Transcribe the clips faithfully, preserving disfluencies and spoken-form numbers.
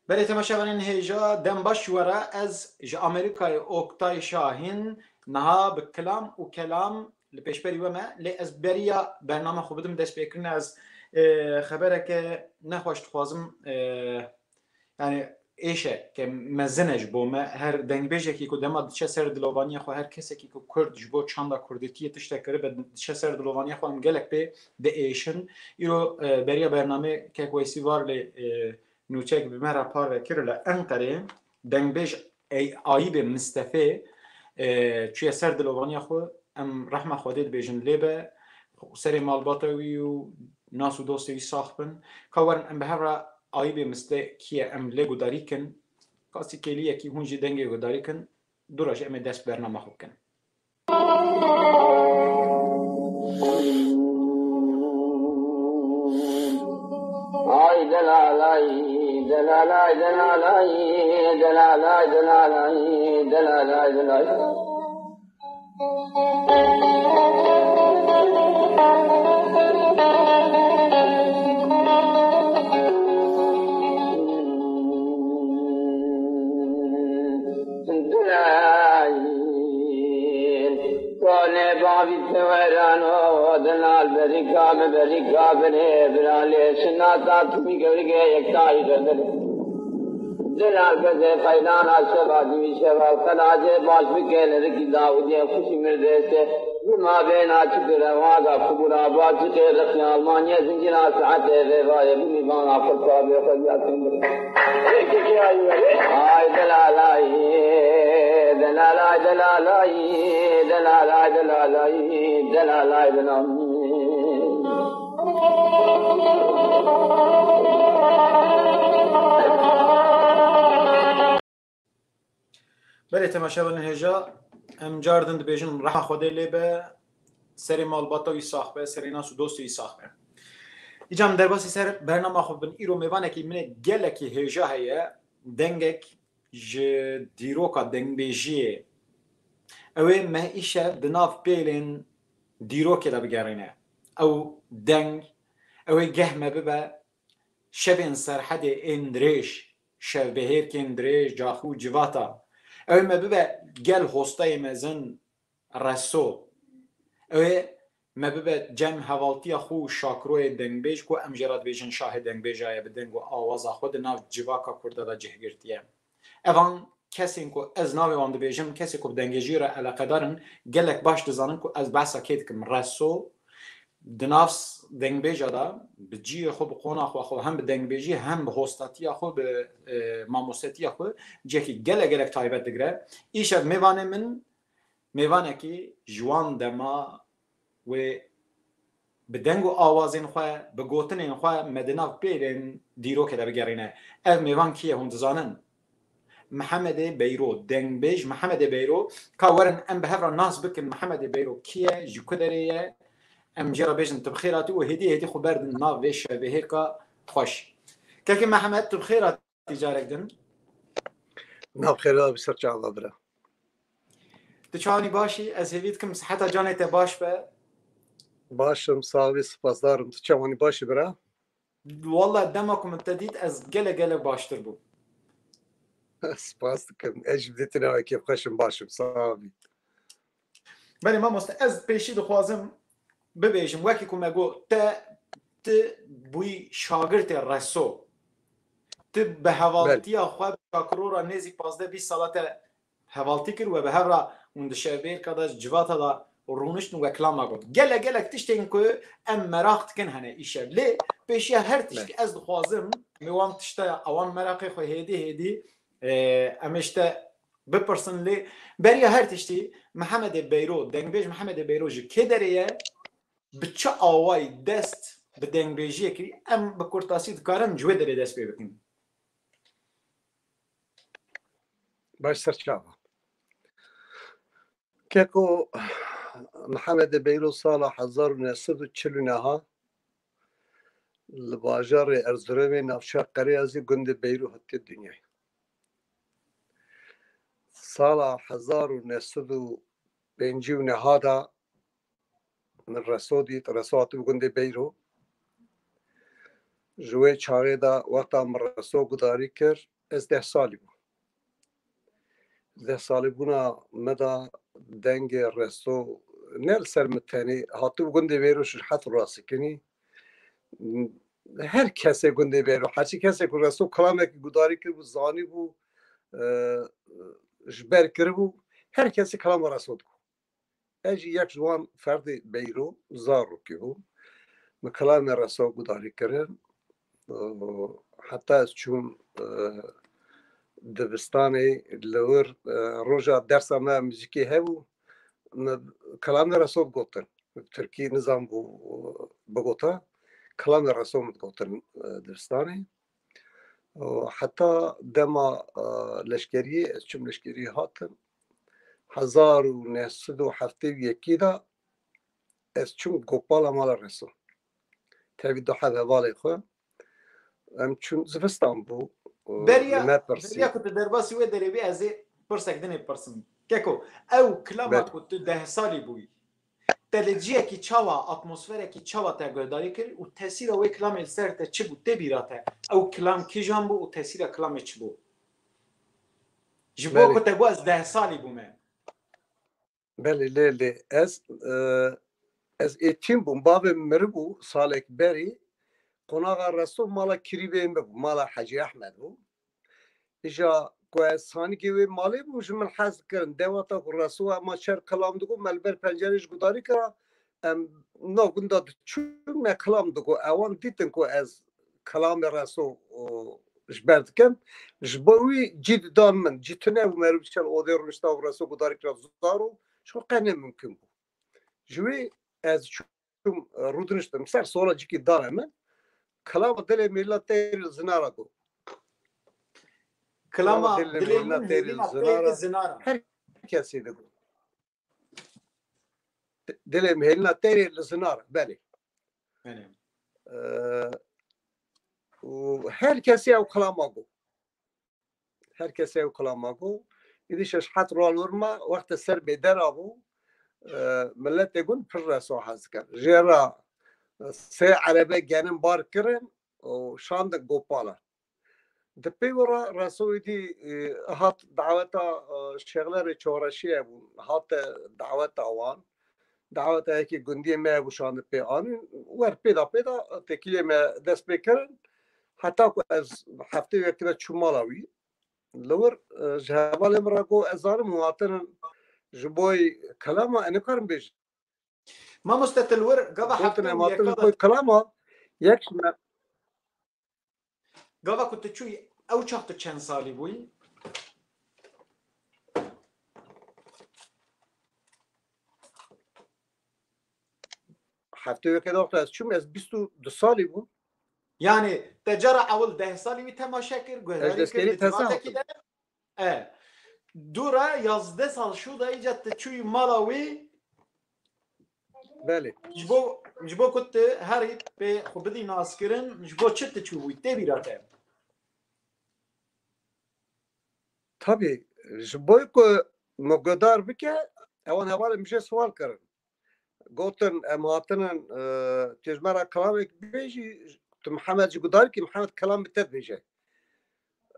Belê temaşevanên hêja, dem baş ji we re. Ez ji Amerîkayê Oktay Şahîn, niha bi kilam û kelam li pêşberî we me, lê ez beriya bername xwe bidim destpêkirinê. Ez, e, xebereke nexweş dixwazim, e, yani êşeke mezin e ji bo me. Her dengbêjekî ku dema diçe ser dilovaniya xwe, her kesekî ku Kurd ji bo çanda Kurdîtiyê tiştek kiribe, diçe ser dilovaniya xwe, em gelek pê diêşin. Îro, e, beriya bernamê kek Weysî Varlê, e, nûçek bi me re parve kir li Enqerê, dengbêj Ey-, Ayîbê Mistefê, e, çûye ser dilovaniya xwe, em rehma Xwedê dibêjin lê be, serê malbata wî û nas û dostê wî sax bin. Ka werin em bi hev re Ayîbê Miste kî ye em lê gudarî kin, ka sî kêliyekî hûn jî dengê gudarî kin, dû re jî em ê dest bi bernama xwe bikin. Ay delalay, delalay, delalay, delalay, delalay, delalay, delalay. Konê bavî tewerano, dinal berîka bi berîka binê, binalê şinata tûmî gewrîgê yektayî derdinê. Dinal gezê qeylana şeva dîvî şeva, xelacê baş bike li rikî Dawidê xuşî mirdêşê. Bi mabêna çi direwaga kubura baş çi qêr rexî Almanya zincîra saetê vêvayê bimî bana xurta bê xwe ya têndir. Ay delalay, delalay, delalay, delalay, delalay, delalay, delalay. Belê temaşevanên hêja, em car din dibêjin reha Xwedê lê be, serê malbata wî sax be, serê nas û dostê wî sax be. Îca em derbasî ser bernama xwe bin. Îro mêvanekî min ê gelekî hêja heye, dengek ji dîroka dengbêjiyê. Ew ê me îşev di nav pêlên dîrokê de bigerîne. Ew deng, ew ê geh me bibe şevên serhedê ên dirêj, şevbihêrkên dirêj, caxû civata. Ew ê me bibe gel hostayê mezin, reso. Ew ê me bibe cem hevaltiya xwe û şakroyê dengbêj ku em jê re dibêjin şahê dengbêja ye, bi deng û awaza xwe di nav civaka Kurda de cih girtiye. Evan kesên ku ez navê wan dibêjim, kesê ku bi dengêjiyê re eleqedar in, gelek baş dizanin ku ez behsa kê dikim. Reso di nav s-, dengbêja de bi cihê xwe, bi qona xwe, xwe hem bi dengbêjiyê hem bi hostatiya xwe, bi, e, mamostetiya xwe cihekî gelek gelek taybet digire. Îşev mêvanê min mêvanekî ji wan dema wê bi deng û awazên xwe, bi gotinên xwe me di nav pêlên dîrokê de bigerîne. Ev mêvan kî ye hûn dizanin? Mihemedê Beyro, dengbêj Mihemedê Beyro. Ka werin em bi hev re nas bikin Mihemedê Beyro kî ye, ji ku derê ye? Em jê re bêjin tu bi xêr hatî û hêdî hêdî xwe berdin nav vê şevbihêrka xweş. Kekê Mihemed, tu bi xêr hatî carek din. Nav xêra bi ser çava bira. Tu çawanî baş î? Ez hêvî dikim siheta canê te baş be. Baş im, sax bî, spasdar im. Tu çawanî baş î bira? Walla dema ku min te dît ez gelek gelek baştir bûm. Spas dikim. Ez jî bi dîtina wekî xweş im, baş im, sax bî. Belê mamoste, ez pêşî dixwazim bibêjim, wekî ku me got, te, tu bûyî şagirtê Reso. Tu bi hevaltiya xwe bi Şakiro re nêzîk pazdeh bîst sala te hevaltî kir, we bi hev re hûn di şevbêrka de, civata de û rûniştin we kilama got. Gelek gelek tiştên ku em meraq dikin hene îşev. Lê pêşiya her tiştî ez dixwazim, em ê wan tişta, ewan meraqê xwe hêdî hêdî, e, em ê ji te bipirsin. Lê beriya her tiştî Mihemedê Beyro, dengbêj Mihemedê Beyro ji kê derê ye? Bi çi awayî dest bi dengbêjiyê kirî? Em bi kurtasî dikarin ji wê derê dest pê bikin. Baş ser çava. Keko Mihemedê Beyro sala hezar û neh sed û çil û neh li bajarê Erzurumê navçeya Qereyazî gundê Beyro hatiye dinyayê. Sala hezar û neh sed û pêncî û neh de min Reso dît, Reso hatibû gundê Beyro. Ji wê çaxê de wexta min Reso gudarî kir, ez deh salî bûm. Deh salî bûna me de dengê Reso ne li ser min tenê, hatibû gundê Beyro ji het rasikinî. Her kesê gundê Beyro, heçî kesê ku Reso kilamekî gudarî kiribû, zanîbû, e, ji ber kiribû, her kesê kilama Reso digot. Ez jî yek ji wan ferdê Beyro, zarokê bûm. Min kilamê Reso gudarî kirin. Heta ez çûm, e, dibistanê, li wir, e, roja dersa me muzîkê hebû. Min kilamê Reso digotin. Bi tirkî nizanibû bigota. Kilamê Reso min digotin, e, dibistanê. Û heta dema, e, leşkeriyê, ez çûm leşkeriyê hatim. Hezar û neh sed û heftê û yekê de ez çûm gopala mala Reso. Tevî du heb hevalê xwe. Em çûn, zivistan bû. E, beriya, me pirsî. Beriya ku tu derbasî wê derê bî, ez ê pirsek dinê pirsim. Keko, ew kilama Belê. ku tu deh salî bûyî, te li ciyekî çawa, atmosferekî çawa te guhdarî kir û tesîra wê kilamê li ser te çi bû, tê bîra te? Ew kilam kîjan bû û tesîra kilamê çi bû? Ji bo Belê. ku te got ez deh salî bûme. Belê, lê, lê. Ez, e, ez êtîm bûm. Bavê min miribû salek berî. Qonaxa Reso mala kirîbê min bû. Mala Hecî Ehmed bû. Îja ku ez sanikê wê malê bûm, ji min hez dikirin. Dewata ku Reso hema şer kilam digot, me li ber pencerê ji gudarî kira, em nav gunda diçûn, me kilam digot. Ewan dîtin ku ez kilamê Reso, o, ji ber dikim. Ji bo wî cî didan min. Cî tune bû, meriv çel odê rûnişta û Reso gudarî kira zaro, ji xwe qe ne mimkun bû. Ji wî ez çûm, e, rûdiniştim ser sola cikî dane min. Kilama dilê mêlina têrê li zinara got. Kilama dilê mêlina têrê li zinara. Her kesê digot. Dilê mêlina têrê li zinara. Belê. Belê. E, û her kesê ew kilama got. Her kesê ew kilama got. Îdî şeş het rol wir ma, wextê ser bêdera bû, e, miletê gund pir Reso hez dikin. Jê re, e, sê erebe genim bar kirin û şandin gopalan. Di pê wira Reso îdî, e, hat daweta, e, şexlerê Çoreşiyê bûn. Hate daweta wan. Daweta yekê gundiyê me bû şandin pê anîn. Wer pê da pê da têkiliyê me dest pê kirin. Heta ku ez heftê û yekê de çûm mala wî. Li wir, e, ji hevalê min re got, ez zanim hûn hatinin ji boy kilama, em nikarin bêjin. Mamoste, tu li wir gava heftê û yekê de kilama, yek ji me. Gava ku tu çûyî, ew çax tu çend salî bûyî? Heftê û yekê de wexta ez çûm, ez bîst û du salî bûm. Yani te cara ewil deh salî wî temaşe kir, guhdarî kir, di civatekî de. E, dû re yazdeh sal şû de îca tu çûyî mala wî. Belê. Ji bo, ji bo ku tu herî pê xwe bidî naskirin, ji bo çi tu çûbûyî, tê bîra te? Tabî, ji bo ku me guhdar bike, ewan hevalên min jê siwal kirin. Gotin, em hatinin, e, tu ji me re kilamek bêjî, tu Mihemed jî guhdar kî, Mihemed kilam bi te dibêje.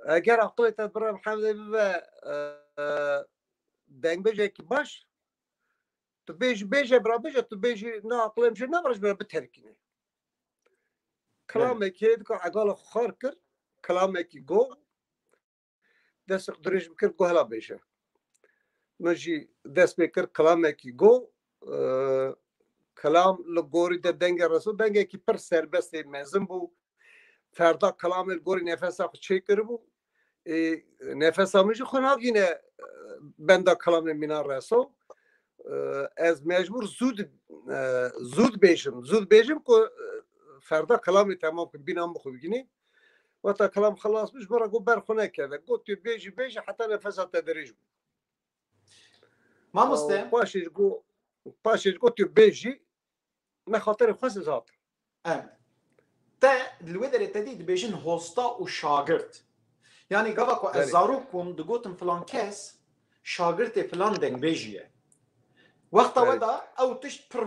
Eger aqilê te bira Mihemedê bibe, e, dengbêjekî baş, tu bêjî, bêje bira bêje, tu bêjî, na aqilê min jê nabira ji bira biterkîne. Kilamekî hê dika egala xwe xar kir, kilamekî got, destê xwe dirêj bikir, got hela bêje. Min jî dest pê kir, kilamekî got, e, kilam li gorî de dengê Reso dengekî pir serbestê mezin bû. Ferda kilamê li gorî nefesa xwe çêkiribû. E, nefesa min jî xwe nagîne, e, benda kilamê mîna Reso. E, ez mecbûr zû di-, e, zû dibêjim. Zû dibêjim ku, e, ferda kilamê temam ku bîna min xwe bigînî. Wexta kilam xilas bû, ji bo re got ber xwe nekeve. Got tu bêjî, bêjî heta nefesa te dirêj bû. Mamoste. Û paşê jî got, paşê jî got tu bêjî, me xatirê xwe siz hatin. Em. Te li wê derê te dî dibêjin hosta û şagirt. Yanî gava ku ez Belê. Zarok bûm, digotin filan kes şagirtê filan dengbêjî ye. Wexta Belê. We de ew tişt pir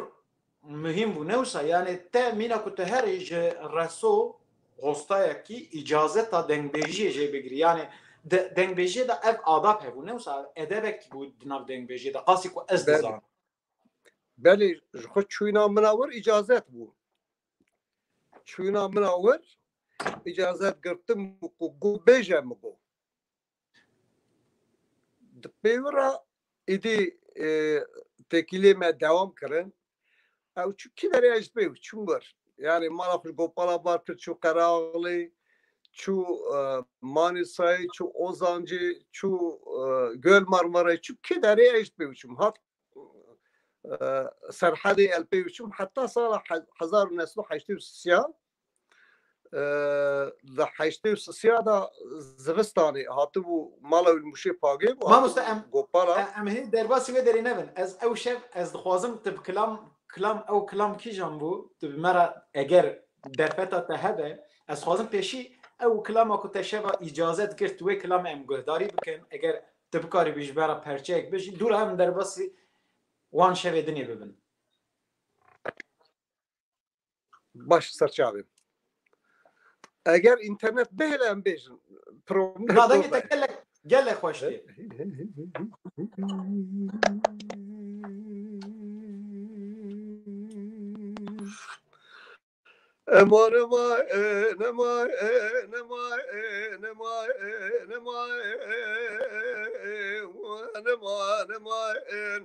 muhîm bû. Ne wisa, yanî te mîna ku tu herî ji Reso hostayekî îcazeta dengbêjiyê jê bigirî. Yanî de-, dengbêjiyê de ev adab hebû. Ne wisa edebekî bû di nav dengbêjiyê de. Qasî ku ez Belê. Dizanim. Belê, ji xwe çûyîna min a wir îcazet bû. Çûyîna min a wir îcazet girtim ku got bêje min got. Di pê wira êdî, e, têkiliyê me dewam kirin. Ew çû kî derê ez ji pê çûm wir. Yanî mala xwe ji Gopala Bar kir, çû Qeraxlê, çû, e, Manîsayê, çû Ozancê, çû, e, Göl Marmarayê, çû kî derê ez ji pê çûm. Hat, e, Serhedê el pê çûm. Heta sala he-, hezar û neh sed û heştê û sê ya, e, li heştê û sê ya de zivistanê hatibû mala wî li Mûşê Pagê bû, Mamoste, hatibû em, Gopala. Em, em hê derbasî wê derê nebin. Ez ew şev, ez dixwazim tu bi kilam, kilam, ew kilam kîjan bû? Tu bi me re eger derfeta te hebe, ez dixwazim pêşî ew kilama ku te şeva îcazet girt, wê kilamê em guhdarî bikin. Eger tu bikarîbî ji me re perçeyek bijî, dûra em derbasî wan şevê dinê bibin. Baş ser çavê. Eger înternet bihêle em bêjin. Problem Na, dengê te gelek, gelek xweş tê. Ema, ema, e, nema, e, nema, e, nema, e, nema, e, nema, nema, e.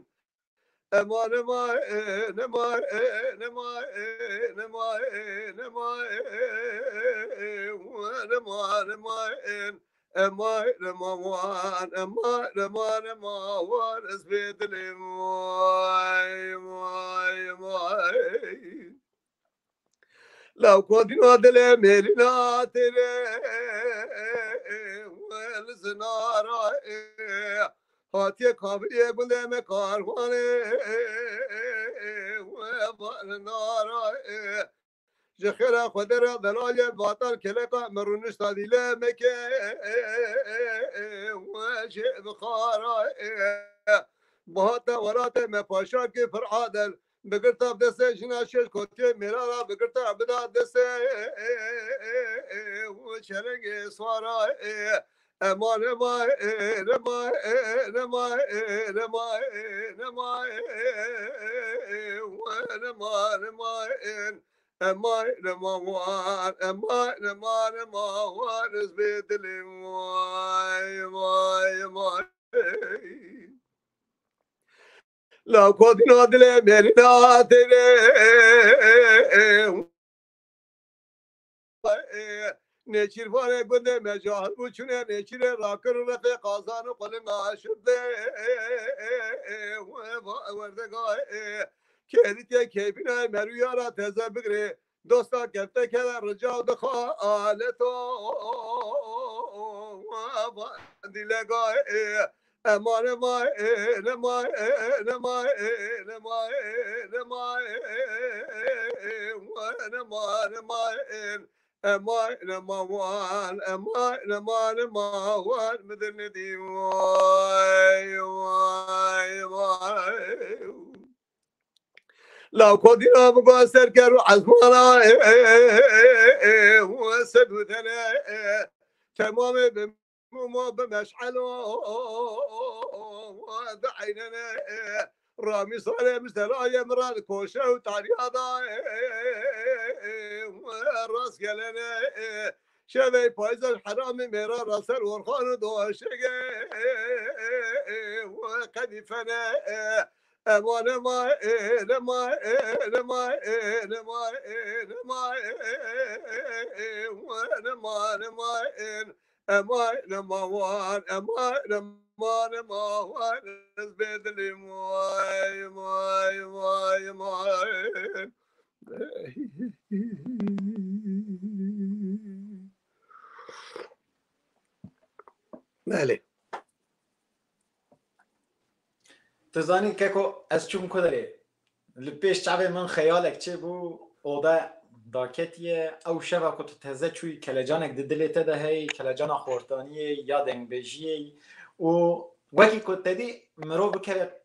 Ema, nema, e, nema, e, nema, e, nema, e, nema, e, nema, nema, e, nema, nema, wan, ema, nema, nema, wan, ez bê dilê, vay, vay, vay. Law kodîna dilê mêrîna têrê, li zinara ê. Hatiye kaviliyê gundê me karwanê, we vanara ê. Ji xêra Xwedê re delalê vatal keleka me rûnişta dîle meke, we jê bixara ê. Bihata welatê me paşakê pir adel, bigirta bi destê jina şêş kotiyê mêra ra bigirta bida destê çelengê swara ê. Ema, nema, e, nema, e, nema, e, nema, e, nema, e, we nema, nema, e. Ema, nema, wan, ema, nema, nema, wan, ez bê dilê, vay, vay, vay. La kodîna dilê mêrîna têrê. Nêçîrvanê gundê me cahil bû, çûne nêçîrê rakir û refê qazan û qulinga şibdê. Werdega kêrîtê keyfîna merûya ra teze bigirê. Dosta kefte keve rica û dixaleto. Dîlega ê. Ema, nema, e, nema, e, nema, e, nema, e, nema, e, nema, nema, e. Ema, nema, wan, ema, nema, nema, wan, mi dil nedî, vay, vay, vay. La kodîna bigo ser ker û ezmana, e, e, e, e, e, e, ser û dene, e, temamê bi mûmo bi meş'elo, e, di eynene, e, ramî sarê mistelayê min ra di koşe û tariya da, e, e, e, e, e, rast gelene, e, şevê payîza heramî mêra ra ser Orxan û doşege, e, e, e, e, e, qedîfene, e, Ema nema ê, nema ê, nema ê, nema ê, nema ê, nema ê, nema ê, nema ê, nema ê, nema wan, ema nema, nema wan, ez bêdilîm, vay, vay, vay, vay. Belê. Tu zanî keko ez çûm ku derê. Li pêş çavê min xeyalek çêbû, oda daketiye, ew şeva ku tu teze çûyî, kelecanek di dilê te de heyî, kelecana xortaniyê ya dengbêjiyê û wekî ku te dî mirov bikeve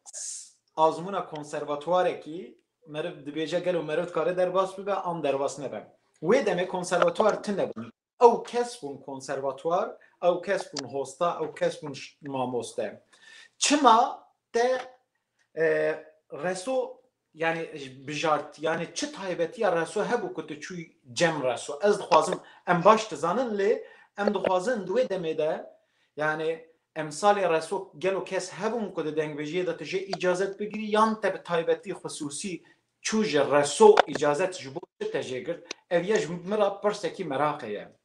azmûna konservatuwarekî, meriv dibêje gelo meriv dikare derbas bibe an derbas nebe. Wê demê konservatuwar tune bûn. Ew kes bûn konservatuwar, ew kes bûn hosta, ew kes bûn ş-, mamoste. Çima te, e, Reso, yani bijart, yani çi taybetiya Reso hebû ku tu çûyî cem Reso? Ez dixwazim, em baş dizanin, lê em dixwazin di wê demê de, yani emsalê Reso gelo kes hebûn ku di dengbêjiyê de tu jê îcazet bigirî, yan te bi taybetî xusûsî çû ji Reso îcazet ji bo çi te jê girt? Ev ye ji min re pirsekî meraqê ye.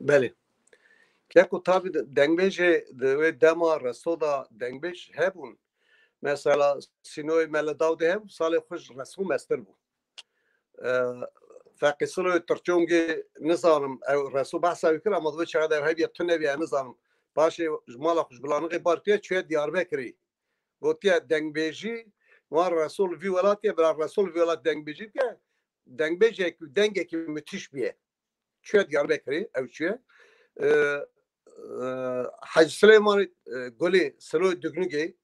Belê. Keko tabî de-, dengbêjê di wê dema Reso de dengbêj hebûn. Mesela Sînoyê me li Dawdê hebû, salê xwe ji Reso mestir bû. E, Feqî Siloyê Tirçongê nizanim, ew Reso behsa wî kir, ama di wê çaxê de ev hebiye tune bîye, nizanim. Paşê ji mala xwe ji Bilanixê bar kiriye, çûye Diyarbekirê. Gotiye dengbêjî, wan Reso li vî welatê, bila Reso li vî welat dengbêjî bike, dengbêjek, dengekî mitîş bûye. Çûye Diyarbekirê, ew çûye. E, e, Hecî Silêmanê, e, Gulê Siloyê Dugnugê,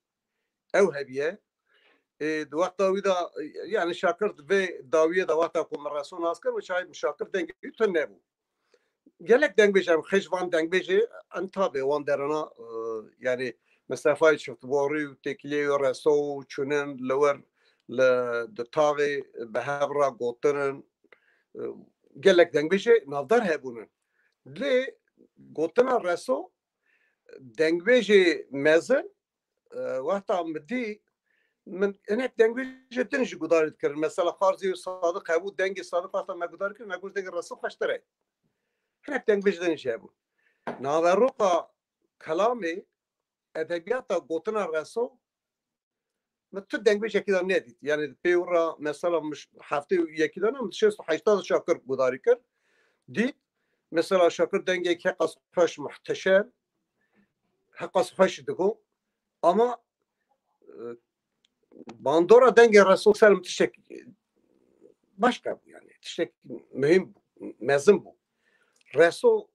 ew hebiye. E, di wexta wî de, e, yani Şakir di vê dawiyê de wexta ku min Reso nas kir, wê çaxê min Şakir dengê wî tune bû. Gelek dengbêj em xêj van dengbêjê Entabê, wan derana, e, yani Mistefayê Çiftborî û Têkiliyê Reso û çûnin li wir li, di taxê bi hev re gotinin. E, gelek dengbêjê navdar hebûnin. Lê gotina Reso dengbêjê mezin, e, wexta min dî, min hinek dengbêjê din jî gudarî dikirin. Mesela Xarzî û Sadiq hebû, dengê Sadiq wexta me gudarî kir, me got dengê Reso xweştir e. Hinek dengbêj din jî hebû. Naveroka kelamê, edebiyata gotina Reso, min tu dengbêjekî de nedît. Yani pê û ra mesela min ş-, heftê û yekî de ne, min şêst û heşta de Şakir gudarî kir. Dît, mesela Şakir dengek heqas xweş, muhteşem, heqas xweş digo. Ama, e, bandora dengê Reso ser min tiştek başka bû yani. Tiştek muhîm bû, mezin bû. Reso,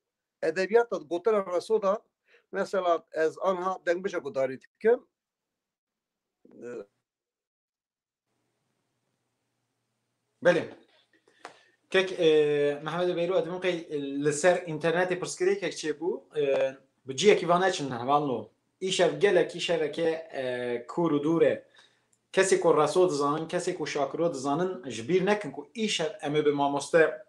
edebiyata gotina Reso da, mesela ez anha dengbêja gudarî dikim. E, Belê. Kek, e, Mehmet Beyro, ez dibim qey li ser înternetê pirsgirêkek çêbû, e, bi ciyekî va neçin hevalno. Îşev gelek îşeveke, e, kûr û dûr e. Kesê ku Reso dizanin, kesê ku Şakiro dizanin, ji bîr nekin ku îşev em ê bi mamoste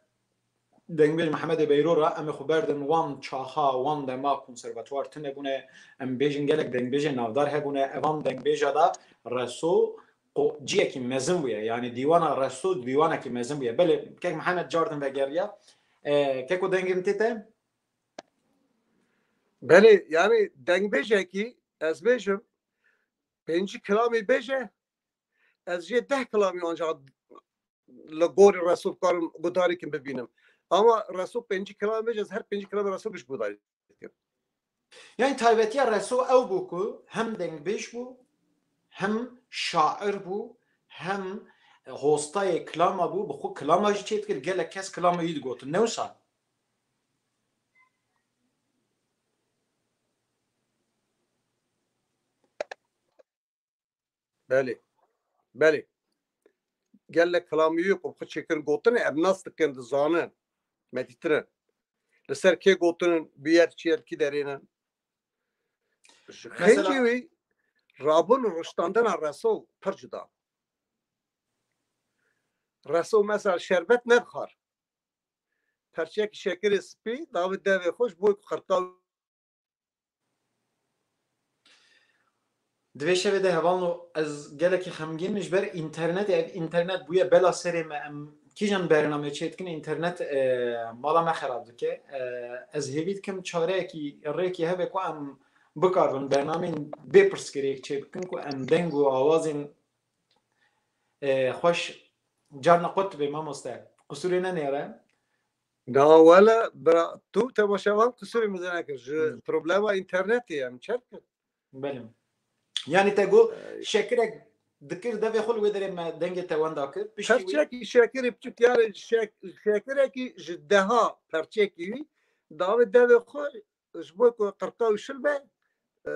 dengbêj Mehemedê Beyro re, em ê xwe berdin wan çaxa, wan dema konservatuwar tune bûne, em bêjin gelek dengbêjên navdar hebûne, evan dengbêja de Reso qo-, ciyekî mezin bûye, yanî dîwana Reso dîwanekî mezin bûye. Belê, kek Mihemed cardin vegeriya. E, keko dengê min tê te? Belê, yanî dengbêjekî, ez bêjim, pêncî kilamî bêje, ez jê deh kilamî ancax li gorî Reso dikarim gudarî kim bibînim. Ama Reso pêncî kilamî bêje, ez her pêncî kilamî Reso giş gudarî dikim. Yani taybetiya Reso ew bû ku hem dengbêj bû, hem şair bû, hem hostayê kilama bû, bi xwe kilama jî çêdikir, gelek kes kilama wî digotin. Ne wisa? Belê. Belê. Gelek kilamî ku xwe çêkirin gotinê, em nas dikin, dizanin. Me dîtine. Li ser kê gotinin, bi yer çi yer kî derênin. Ji Mesela xêncî wî rabûn û riştandina Reso pir cuda. Reso mesela şerbet nedixwar. Perçeyek şekerê spî davê devê xwe ji bo ku xirqa. Di vê şevê de hevalno ez gelekî xemgîn im ji ber înternetê. Ev înternet bûye bela serê me. Em kîjan bernamê çê dikin, înternet, e, mala me xerab dike. E, ez hêvî dikim çareyekî, rêkê hebe ku em bikaribin bernameyên bê pirsgirêk çê bikin, ku em deng û awazên, e, xweş carna qut dibe, mamoste. Qusûrê nenêre. Na wele, bira, tu temaşevan qusûrê min zêde nekir. Ji Hmm. problema înternetê em çer kir. Belê. Yani te got, Ee, şekirek dikir devê xwe, li wê derê me dengê te wenda kir. Piştî wî perçekî şekirê biçûk, yani şek-, şekirekî ji deha perçekî wî, davê devê xwe ji bo ku qirqa û şil be, e,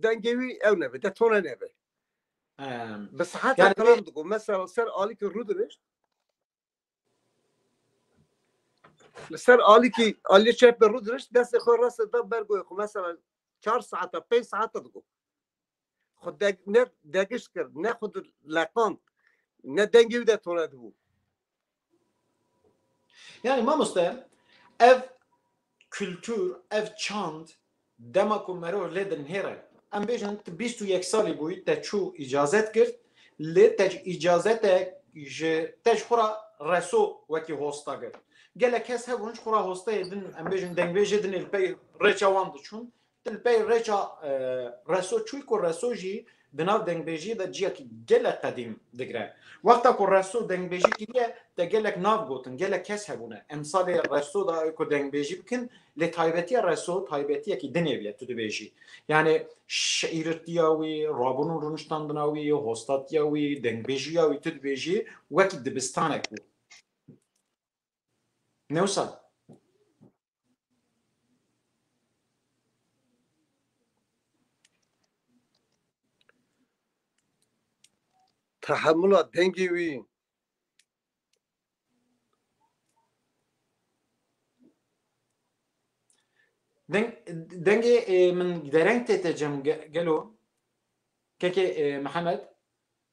dengê wî ew nebe, detone nebe. Em, Bi siheta yani kilam digo. Mesela ser alîkî rûdirişt, Li ser alîkî, alî çepê rûdirişt, destê xwe rastê da ber goyê xwe. Mesela çar saeta, pênc saeta digo. Xwe deg-, ne degişt kir, ne xwe di leqand, ne dengê wî detone dibû. Yani mamoste, ev kultur, ev çand, dema ku merov lê dinihêre, em bêjin tu bîst û yek salî bûyî, te çû îcazet girt, lê te ji îcazetek ji, te ji xwe re reso wekî hosta girt. Gelek kes hebûn ji xwe re hosteyê din, em bêjin dengbêjê din ê li pey rêça wan diçûn. Tu li pey rêça, e, reso çûyî ku reso jî di nav dengbêjiyê de ciyekî gelek qedîm digire. Wexta ku reso dengbêjî kiriye, te gelek nav gotin, gelek kes hebûne. Emsalê reso de ku dengbêjî bikin, lê taybetiya reso taybetiyekî dinê bûye, tu dibêjî. Yani şîîrtiya wî, rabûn û rûniştandina wî, hostatiya wî, dengbêjiya wî, tu dibêjî wekî dibistanek bû. Ne wisa? Tehemula dengê wî. Deng-, dengê, e, min dereng tê te cem ge-, gelo? Kekê, e, Mihemed,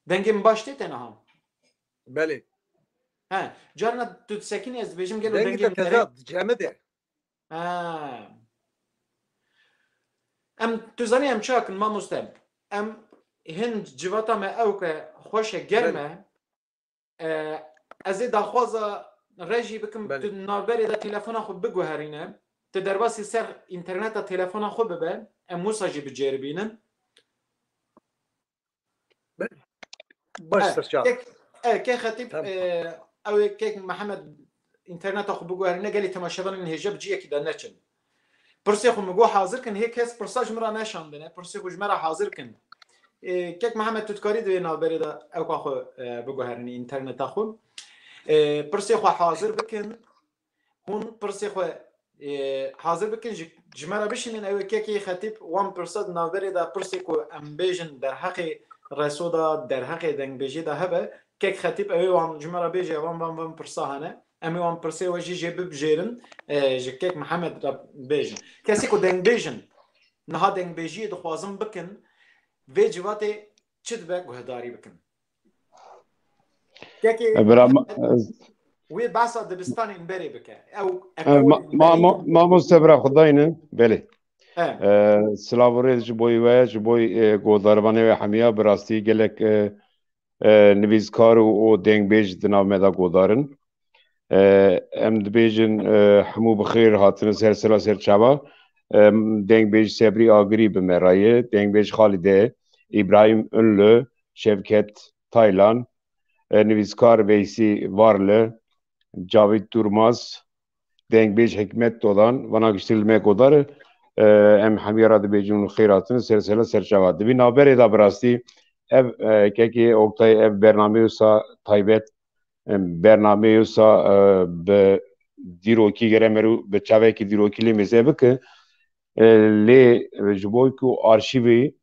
dengê min baş tê te niha? Belê. He, carna tu disekînî ez dibêjim gelo Dengê dengê te min dereng teza cemide. Ha. Em, tu zanî em çawa kin mamoste? Em hin civata me ew ke xweş e, germ Belê. e. E, ez ê daxwaza rejî bikim, Belê. tu navberê de telefona xwe biguherîne. Tu derbasî ser înterneta telefona xwe bibe. Em wisa jî bicêribînin. Baş E, serçav. kek, e, kek Xetîb, Tamam. e, ew ê kek Mihemed înterneta xwe biguherîne, gelî temaşevanên hêja bi ciyekî de neçin. Pirsê xwe min got hazir kin, hê kes pirsa ji min re neşandine, pirsê xwe ji me re hazir kin. E, kek Mihemed, tu dikarî di vê navberê de ewka xwe, e, biguherînî înterneta xwe. E, pirsê xwe hazir bikin. Hûn pirsê xwe, e, hazir bikin, ji, ji me re bişînin, ew ê kekê Xetîb wan pirsa di navberê de, pirsê ku em bêjin derheqê reso de, derheqê dengbêjê de hebe, kek Xetîb ew ê wan ji me re bêje, van, van, van pirsa hene. Em ê wan pirsê we jî jê bibijêrin, e, ji kek Mihemed re bêjin. Kesê ku dengbêj in, niha dengbêjiyê dixwazin bikin, vê civatê çi dibe guhdarî bikin. Kekê E, bira ma-, Mihemed, wê behsa dibistanên berê bike. Ew e, ma-, ekolên ma-, ma-, mamoste bira xwe dayne. Belê. He. E, silav û rêz ji bo we, ji bo, e, godarvanê we hemiya, bi rastî gelek, e, e, nivîskar û, û dengbêj di nav me de godar in. E, em dibêjin, e, hemû bi xêr hatine ser sila ser çava. E, dengbêj Sebrî Agirî bi me re ye, dengbêj Xalîde, Îbrahîm Ünlü, Şevket Taylan, e, nivîskar Veysî Varli, Cavît Durmaz, dengbêj Hikmet Dodan, vana giştî li me godar e, em hemiya re dibêjin û xêr hatin, ser sela ser çava. Di vî navberê de bi rastî ev, e, kekê Oktay, ev bernameyê wisa taybet, em, bernameyê wisa, e, bi dîrokî gere merû, bi çavekî dîrokî lê mêze bike. E, lê ji bo ku arşîvê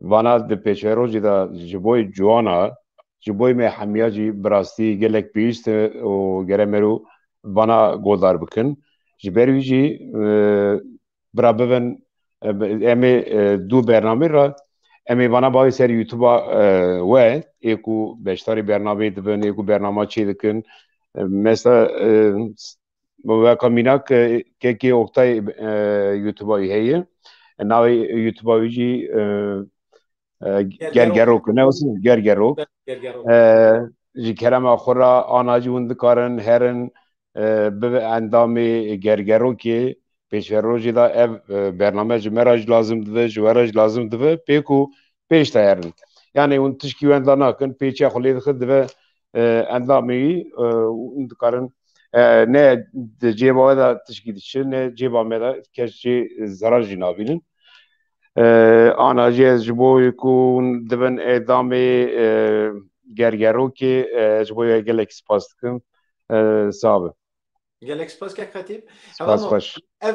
vana di pêşerojê de ji bo ciwana, ji bo me hemiya jî bi rastî gelek pêwîst e û gere merû vana godar bikin. Ji ber wî jî, e, bira bibin, e, em ê, e, du bernamê re, em ê vana bavê ser YouTube-a, e, we, ê ku beşdarî bernameyê dibin, ê ku bernama çê dikin. E, mesela, e, weka mînak, e, kekê Oktay, e, YouTube-a wî heye. Navê YouTube-a wî jî, e, e, Gergerok. Gergerok, ne olsun? Gergerok. Gergerok. E, ji kerema xwe re ana jî hûn dikarin herin, e, bibe endamê Gergerokê. Pêşverojê de ev, e, bername ji me re jî lazim dibe, ji we re jî lazim dibe, pê ku pêş de herin. Yani hûn tişkî wenda nakin, pêçiya xwe lê dixin dibe, e, endamê wî, e, hûn dikarin, e, ne di cêba we de tişkî diçe, ne cêba me de kes jê zerar jî nabînin. E, ana jî ez ji bo ku hûn dibin endamê, e, Gergerokê, e, ji bo we gelek spas dikim. E, sax be. Gelek spas kek Xetîb. Spas xweş. Ev,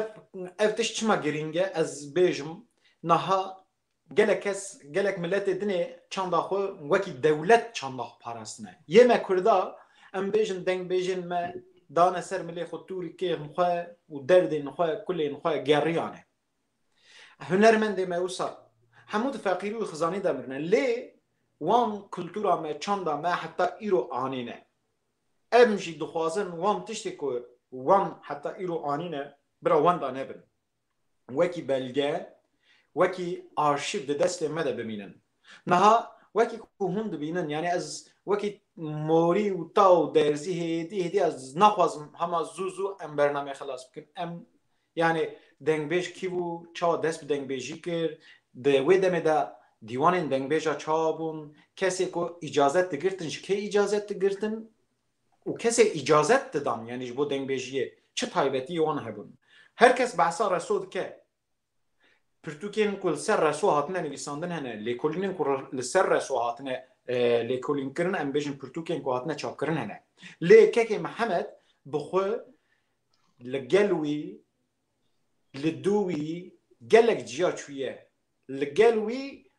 ev tişt çima girîng e? Ez bêjim, niha gelek kes, gelek miletê dinê çanda xwe wekî dewlet çanda xwe parastine. Yê me Kurda, em bêjin dengbêjên me dane ser milê xwe, tûrikên xwe û derdên xwe, kulên xwe geriyane. Hunermendê me wisa hemû di feqîrî û xizanî de mirine. Lê wan kultura me, çanda me heta îro anîne. Em jî dixwazin wan tiştê ku wan heta îro anîne, bira wenda nebin. Wekî belge, wekî arşîv di destê me de bimînin. Niha wekî ku hûn dibînin, yani ez wekî morî û ta û derzî hêdî hêdî ez naxwazim hema zû zû em bernameyê xilas bikin. Em, yani dengbêj kî bû, çawa dest bi dengbêjî kir, di wê demê de dîwanên dengbêja çawa bûn, kesê ku îcazet digirtin, ji kê îcazet digirtin? Û kesê îcazet didan, yani ji bo dengbêjiyê çi taybetiyê wan hebûn? Her kes behsa reso dike. Pirtûkên ku li ser reso hatine nivîsandin hene, lêkolînên ku re-, li ser reso hatine, e, lêkolînkirin, em bêjin pirtûkên ku hatine çapkirin hene. Lê kekê Mihemed bi xwe li gel wî, li dû wî gelek ciya çûye. Li gel wî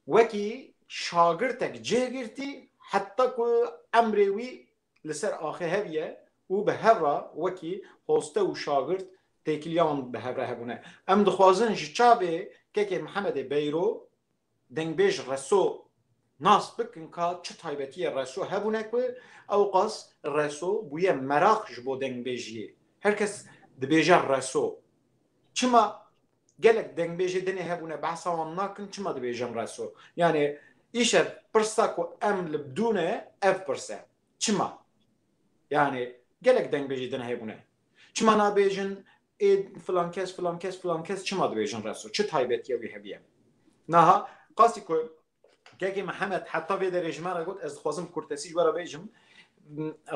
wekî şagirtek cih girtî, heta ku emrê wî li ser axê heviye û bi hev re wekî hoste û şagirt têkiliya wan bi hev re hebûne. Em dixwazin ji çavê kekê Mihemedê Beyro dengbêj Reso nas bikin ka çi taybetiyê Reso hebûne ku ewqas Reso bûye meraq ji bo dengbêjiyê. Her kes dibêje Reso. Çima gelek dengbêjê dinê hebûne, behsa wan nakin, çima dibêjin Reso? Yani îşev pirsa ku em li bidûne ev pirse. Çima? Yani gelek dengbêjê din hebûne. Çima nabêjin ê filan kes, filan kes, filan kes, çima dibêjin Reso? Çi taybetiye wî hebiye? Naha qasî ku kekê Mihemed heta vê derê ji me re got, ez dixwazim kurtesî ji we re bêjim.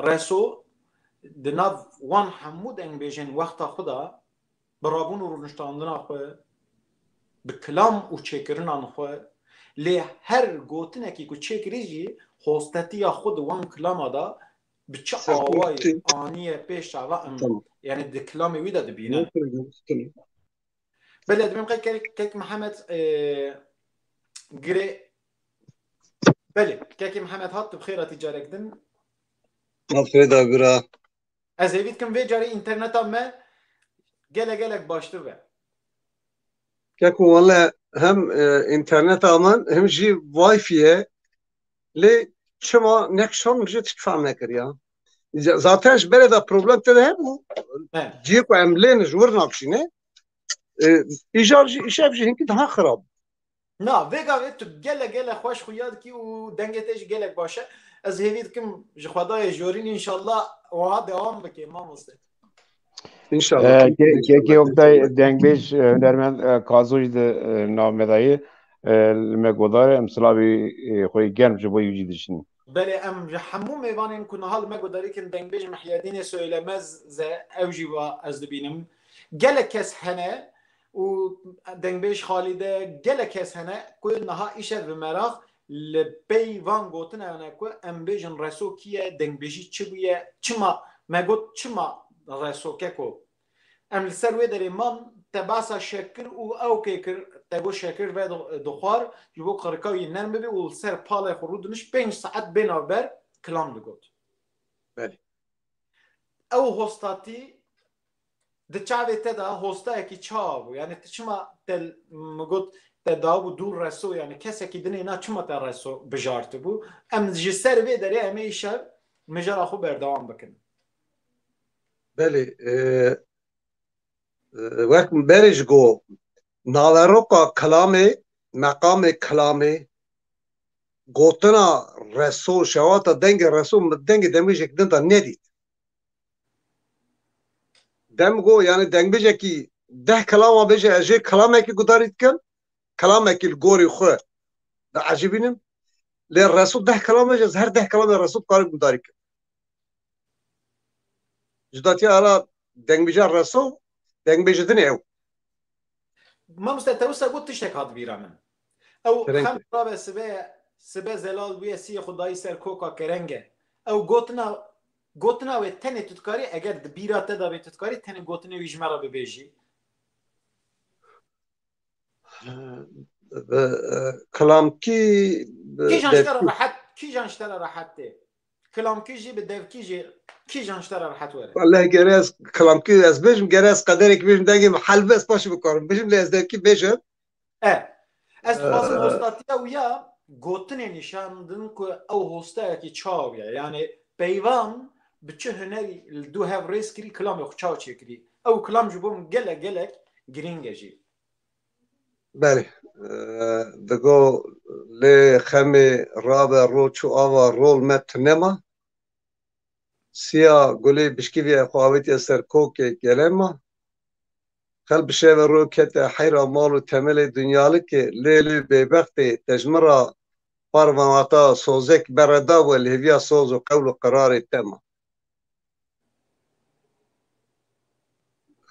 Reso di nav wan hemû dengbêjên wexta xwe de bi rabûn û rûniştandina xwe, bi kilam û çêkirinan xwe, lê her gotinekî ku çêkirî jî hostetiya xwe di wan kilama de bi çi awayî aniye pêş çava em, yani di kilamê wî de dibînin. Belê, dibêm qey kek, kek Mihemed, e, girê, belê, kekê Mihemed hat, tu bi xêr hatî carek din. Afê da bira. Ez hêvî dikim vê carê înterneta me gelek gelek baştir be. Keko, wele hem, e, înterneta min hem jî Wi-Fi ye. Lê çima nekşan jî tişt fehm nekir ya. Zaten ji berê de problem te de hebû. He. Cihê ku em lê ne ji wir nakşîne. E, îcar jî, îşev jî hinkî daha xirab. Na, vê gavê tu gelek gelek xweş xuya dikî û dengê te jî gelek baş e. Ez hêvî dikim ji Xwedayê jorîn înşallah wiha dewam bike, mamoste. Înşallah. E, ke-, kekê Oktay, dengbêj, e, hunermend, e, Kazo jî di, e, nav me de ye. E, li me godar e, em silavê, e, xwe yê germ ji bo wî jî dişînin. Belê, em ji hemû mêvanên ku niha li me guhdarî kin, dengbêj Mihyedînê Söylemez ze, ew jî wa ez dibînim. Gelek kes hene û dengbêj Xalîde, gelek kes hene ku niha îşev bi meraq li pey van gotinan e ku em bêjin Reso kî ye, dengbêjî çi bûye, çima me got, çima Reso keko? Em li ser wê derê man, te behsa Şekir û ewkê kir, te got Şekir ve di-, dixwar, ji bo qirika wî nerm bibe û li ser palê xwe rûdinişt, pênc saet bê navber kilam digot. Belê. Ew hostatî di çavê te de hostayekî çawa bû? Yani tu çima te, min got, te dabû dû Reso, yani kesekî dinê na çima te Reso bijartibû? Em ji ser vê derê em ê îşev mijara xwe berdewam bikin. Belê, e, e, wek min berê ji got, Naveroka kilamê, meqamê kilamê, gotina reso, şewata dengê reso, min dengê dembêjek din de nedît. Dem go, yani dengbêjekî deh kilama bêje, ez jê kilamekî gudarî dikim, kilamekî li gorî xwe diecibînim. Lê reso deh kilame bêje, ez her deh kilamê reso dikarim gudarî kim. Cudatiya ala dengbêja reso, dengbêjê din ew. Mamoste, te wisa got tiştek hat bîra min. Ew Kerem xem ke. Rabe sibe, sibe zelal bûye siyê xwe dayî ser koka kerenge. Ew gotina, gotina wê tenê tu dikarî, eger di bîra te de bê tu dikarî, tenê gotinê wî ji me re bibêjî. Bi, e, kilamkî, bi Kîjan ji te re devkî. Rehet, kîjan ji te re rehet tê? Kilamkî jî bi devkî jî kîjan ji te re rehet were? Wallahî gere ez kilamkî ez bêjim, gere ez qederekî bêjim, dengê min hel be, ez paşê bikarim bêjim, lê ez devkî bêjim. E, ez dixwazim Ee, hostatiya wî ya gotinê nîşan din ku ew hostayekî çawa bûye. Yani peyvan bi çi hunerî li dû hev rêz kirî, kilamê xwe çawa çêkirî. Ew kilam ji bo min gelek gelek girîng e jî. Belê. Ee, digo lê xemê rabe ro çû ava rol me tunema. Siya gulê bişkivî xwe avêtiye ser kokê gelema. Xel bi şeve ro kete heyra mal û temelê dunyalikê, lê lê bêbextê te ji min ra parvewata sozek bereda we li hêviya soz û qewl û qirarê te ma.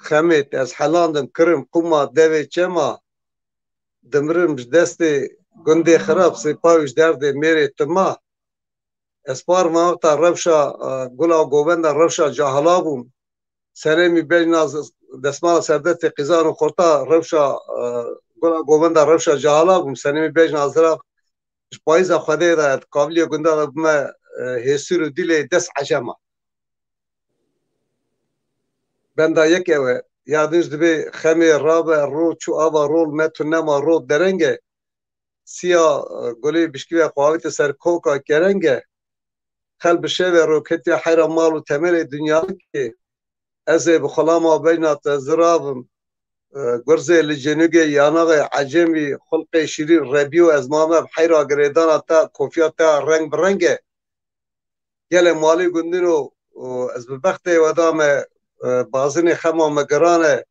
Xemê te ez helandim kirim qûma devê çema, dimirim ji destê gundê xirab, sêpa wî ji derdê mêrê tu ma. Ez par me wexta rewşa, e, gula govenda rewşa cahila bûm. Serê min bejna z-, desmala serdestê qîzan û xorta rewşa, e, gula govenda rewşa cahila bûm. Serê min bejna zira ji payîza Xwedê de, di kavliyê gunda de bime, e, hêsir û dîlê dest ecema. Benda yek ew e. Ya din jî dibê xemê rabe, ro çû ava rol me tu nema ro dereng e. Siya, e, gulê bişkî ve xwe avête ser koka kerenge. Xel bi şevê roketiya heyra mal û temelê dunyalikê. Ez ê bi xulama beyna te ziravim. E, gurzê li cenûgê yanaxê ecemî, xulqê şîrîn rebîyo, ez mame bi heyra girêdana te, kofiya te reng bi reng e. Gelê malî gundîno, û ez bi bextê we dame, e, bazinê xema me giran e.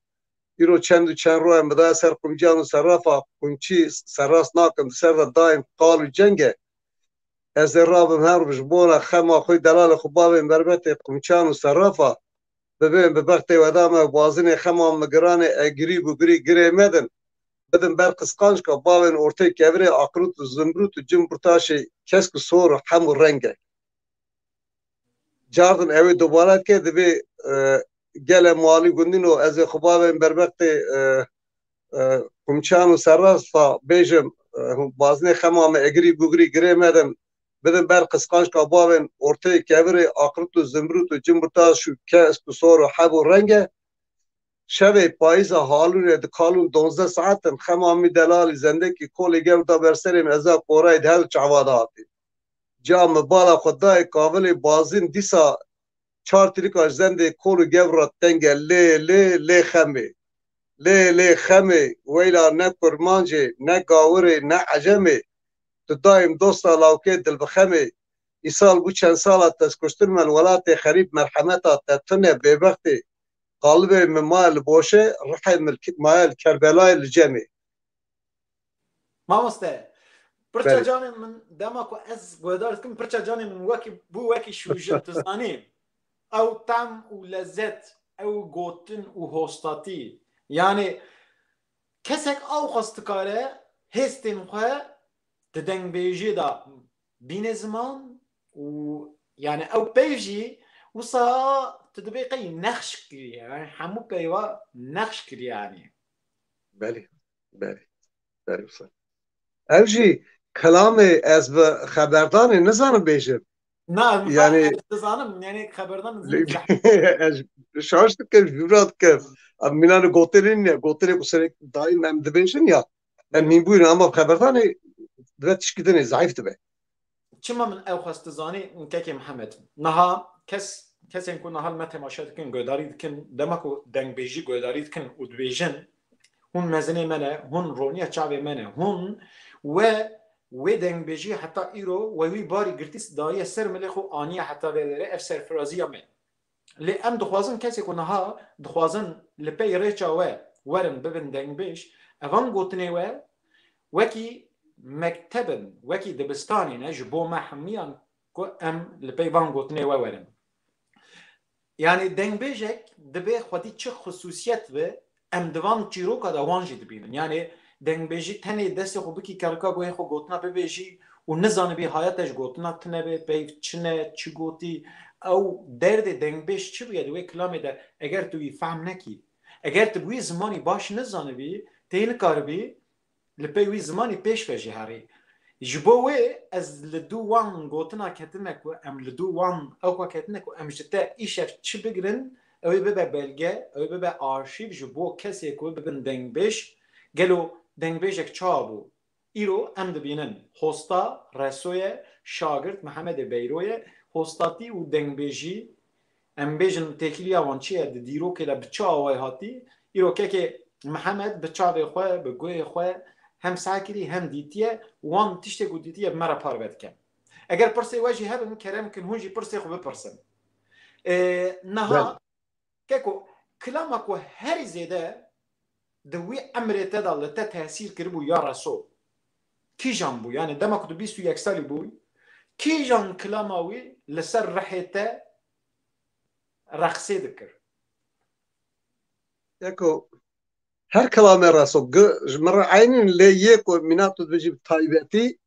Îro çend û çend roye min daye ser qumciyan û serrafa, qumçî serrast nakim, di ser de daîm qal û ceng e. Ez ê rabim her roj ji bona xema xwe, delalê xwe bavên berbetê qumçiyan û serrafa, bibêm bi bextê we dame, bazinê xema min giranê, egirî bûgirî girê me din. Bidin ber qisqançka bavên ortê kevirê, aqrût û zimrût û cim burtaşê kesk û sor û hem û reng e. Cardin ew ê dubare dike, dibê, e, gele malî gundîno, ez ê xwe bavên berbextê, e, e, qumçan û serrasta bêjim, e, bazinê xema me egirî bûgirî girê me din, bidin ber qisqançka bavên orteyê kevirê, aqrût û zimrût û cim û taş û kesk û sor û heb û reng e. Şevê payîza halûnê dikalûn donzdeh saet in, xema min delalî zendekî kolê gewr da ber serê min, ez a qorayê di her çava de hatî. Ca min bala xwe dayê kavilê bazîn, dîsa çar tilîka ji zendê kol û gewr re teng e. Lê, lê, lê xemê. Lê, lê xemê. Weyla ne kurmancê, ne gawirê, ne ecemê. Tu dayîm dosta lawkê dil bi xemê. Îsal bû çend sala te ez kuştin me li welatê xerîb, merhemeta te tune bêbextê. Qalibê min maye li Boşê, rihê min ki-, maye li Kerbelayê li Cemê. Mamoste, pirça Belê. Canê min, dema ku ez guhdar dikim, pirça canê min wekî, bû wekî şûjin, tu zanî. Ew tam û lezet, ew gotin û hostatî. Yani, kesek awqas dikare hêstên xwe di dengbêjê de bîne ziman û, yani, ew peyv jî wisa tu dibê qey nexş kiriye, yani, hemû peyva nexş kiriye, yani. Belê, belê, belê wisa. Ev jî kelamê ez bi xeberdanê nizanim bêjim. Na, yani, ez dizanim, yani, xeberdan zî ez şaş dikim, jûra dikim. Em mînanê gotinê ne, gotinê ku serê dayî em dibêjin ya. Em mînbûyî ne, ama xeberdanê dibe tişkî dinê, zayîf dibe. Çima min ew xwest dizanî, kekê Mihemed? Niha kes, kesên ku niha li me temaşe dikin, guhdarî dikin, dema ku dengbêjî guhdarî dikin û dibêjin, Hûn mezinê me ne, hûn roniya çavê me ne, hûn we wê dengbêjî heta îro we wî barî girtî daye ser milê xwe aniye heta vê derê ev serfiraziya me. Lê em dixwazin kesê ku niha dixwazin li pey rêça we werin bibin dengbêj, evan gotinê we wekî mektebin, wekî dibistanê ne ji bo me hemiyan ku em li pey van gotinê we werin. Yani dengbêjek dibê xwedî çi xisûsiyet bi, em di van çîroka de wan jî dibînin. Yani dengbêjî tenê destê xwe bikî kerika guhê xwe gotina bibêjî û nizanibî haya te ji gotina tune bê, peyv çi ne, çi gotî. Ew derdê dengbêj çi bûye di wê kilamê de, eger tu wî fehm nekî, eger tu bi wî zimanî baş nizanibî, tê nikaribî li pey wî zimanî pêş ve jî herî. Ji bo wê ez li dû wan gotina ketime ku em li dû wan ewka ketine ku em ji te îşev çi bigrin, ew ê bibe belge, ew ê bibe arşîv ji bo kesê ku bibin dengbêj. Gelo dengbêjek çawa bû? Îro em dibînin hosta Reso ye, şagirt Mihemedê Beyro ye, hostatî û dengbêjî em bêjin têkiliya wan çi ye, di dîrokê de bi çi awayî hatî, îro kekê Mihemed bi çavê xwe, bi guhê xwe hem seh kirî hem dîtiye, wan tiştê ku dîtiye bi me re parve dike. Eger pirsê we jî hebin, kerem kin hûn jî pirsê xwe bipirsin. Ê, niha, keko, kilama ku herî zêde di wî emrê te de li te tesîr kiribû ya Reso, kîjan bû? Yani dema ku tu bîst û yek salî bûyî, kîjan kilama wî li ser rihê te reqsê dikir? Yeko, her kelamê Reso, ji min re eynîn lê yê ku mîna tu dibêjî bi taybetî,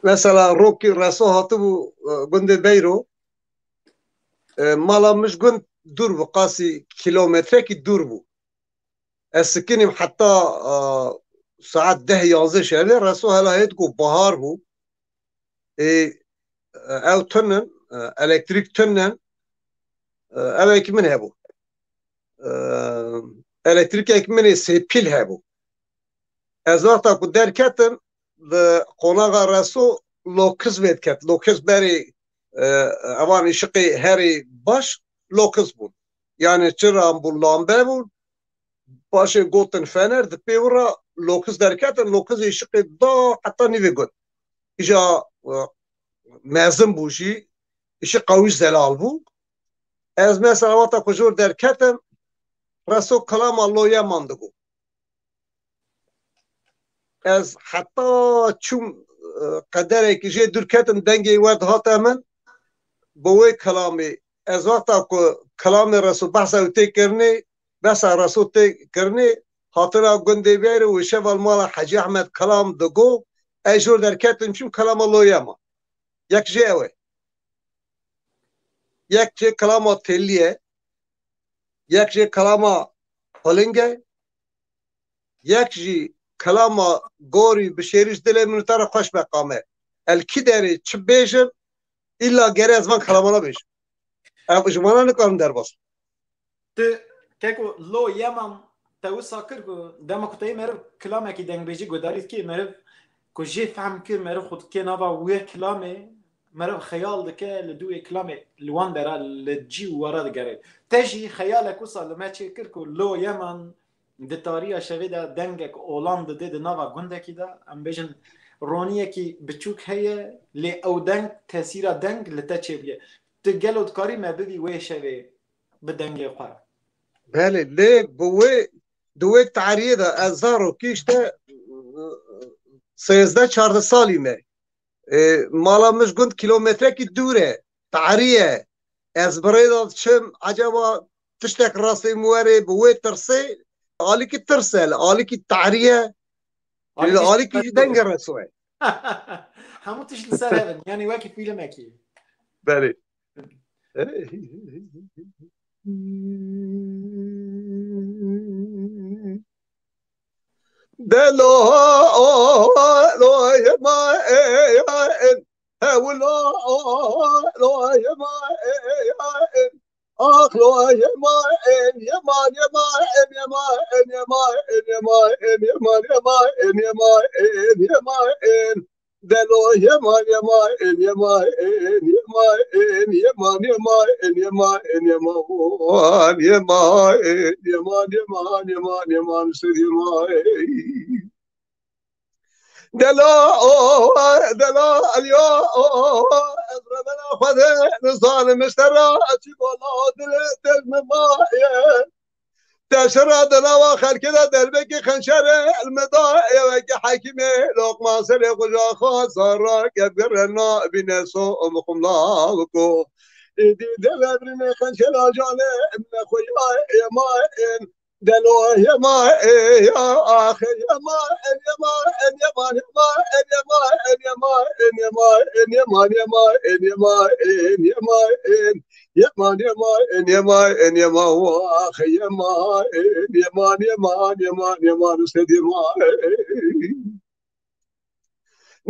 mesela rokî Reso hatibû, e, gundê Beyro, e, mala min ji gund dûr bû, qasî kilometrekî dûr bû. Ez sikinîm heta, e, saet deh yanzdeh şevê, Reso hela hêt ku bahar bû. Ê, ew tunin, e, elektrîk tunin, e, ew êk min hebû. E, elektrîkek min ê sêpîl hebû. Ez wexta ku derketim, di qonaxa Reso lokiz vê diket. Lokiz berê, e, evan îşiqê herî baş lokiz bûn. Yani çiran bûn, lambe bûn. Paşê gotin fener, di pê wira lokiz derketin, lokiz îşiqê da heta nîvê gund. Îja, e, mezin bû jî, îşiqa wî zelal bû. Ez mesela wexta ku jor derketim, Reso kilama lo yeman digo. Ez heta çûm, e, qederekî jê dûr ketim, dengê we dihate min, bi wê kilamê. Ez wexta ku kilamê Reso behsa wî tê kirinê, behsa Reso tê kirinê, hatina gundê Beyro û şeva li mala Hecî Ehmed kilam digo, ez jor derketim çûm kilama lo yeman. Yek jê ew e. Yek jê kilama têlî ye. Yek jê kilama piling e. Yek jî kilama gorî bi şêrî ji dilê min û te re xweş be qame. El kî derê çi bêjim, îlla gere ez van kilamana bêjim. Ev ji wana nikarin derbas. Tu keko lo yeman te wisa kir ku dema ku te yê meriv kilamekî dengbêjî guhdarî dikê, meriv ku jê fehm kir, meriv xwe dikê nava wê kilamê, meriv xeyal dike li dû wê kilamê, li wan dera, li cî û wara digere. Te jî xeyalek wisa li me çêkir ku lo yeman di tariya şevê de dengek olan didê di nava gundekî de, em bêjin roniyekî biçûk heye, lê ew deng, tesîra deng li te çêbûye. Tu gelo dikarî me bibî wê şevê bi dengê xwe? Belê, lê bi wê, di wê tariyê de ez zarokî işte sêzdeh çardeh salî me. E, mala min ji gund kilometrekî dûr e, tarî ye. Ez bi rê de diçim, ecaba tiştek rastê min werê bi wê tirsê, alîkî tirs e, li alîkî tarî ye, li alîkî jî dengê Reso ye. Hemû tişt li ser hev in, yanî wekî fîlmekî. Belê. Delo, lo, yema, e, ya, en. He, wilo, lo, yema, e, ya, en. Ah, lo, yema, en, yema, yema, en, yema, en, yema, en, yema, en, yema, yema, en, yema, en, yema, en. Delo yeman yeman yeman yeman yeman yeman yeman yeman yeman yeman yeman yeman yeman yeman yeman Delo, delo, elyo, ez revera xwe de nizanim, ji te re çi gola dil, dil min maye. Te şira di nava xelkê de derbekî xençerê li min da, ewekî hekîmê Loqman serê xuja xwe zara kevgere nabîne so û mixumla biko. Îdî de lebrînê xençera canê min xwe ya êma ên. Delo yema ê ya axe yema ên yema ên yema yema ên yema ên yema ên yema ên yema ên yema ên yema ên Yeman, yeman, en yeman, en yeman, wah, yeman, en yeman, yeman, yeman, yeman, usted yeman.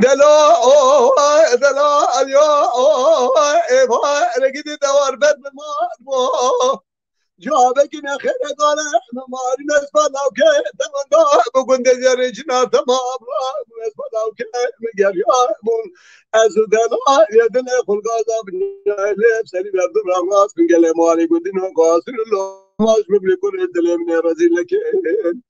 Delo, oh, delo, alyo, oh, eva, regidi dewar ber mi mar, oh. Cevabeki ne xere gale, mi mari mesba lavke, demanda, bu gunde zerre cina tamam, mesba lavke, mi geriya, bun. Ez û dela yê dilê xwe gaza binayê lê serî berdu rangas bin gelê malê gundî no gazir lo maş bibli kurê dilê min ê rezîl nekin.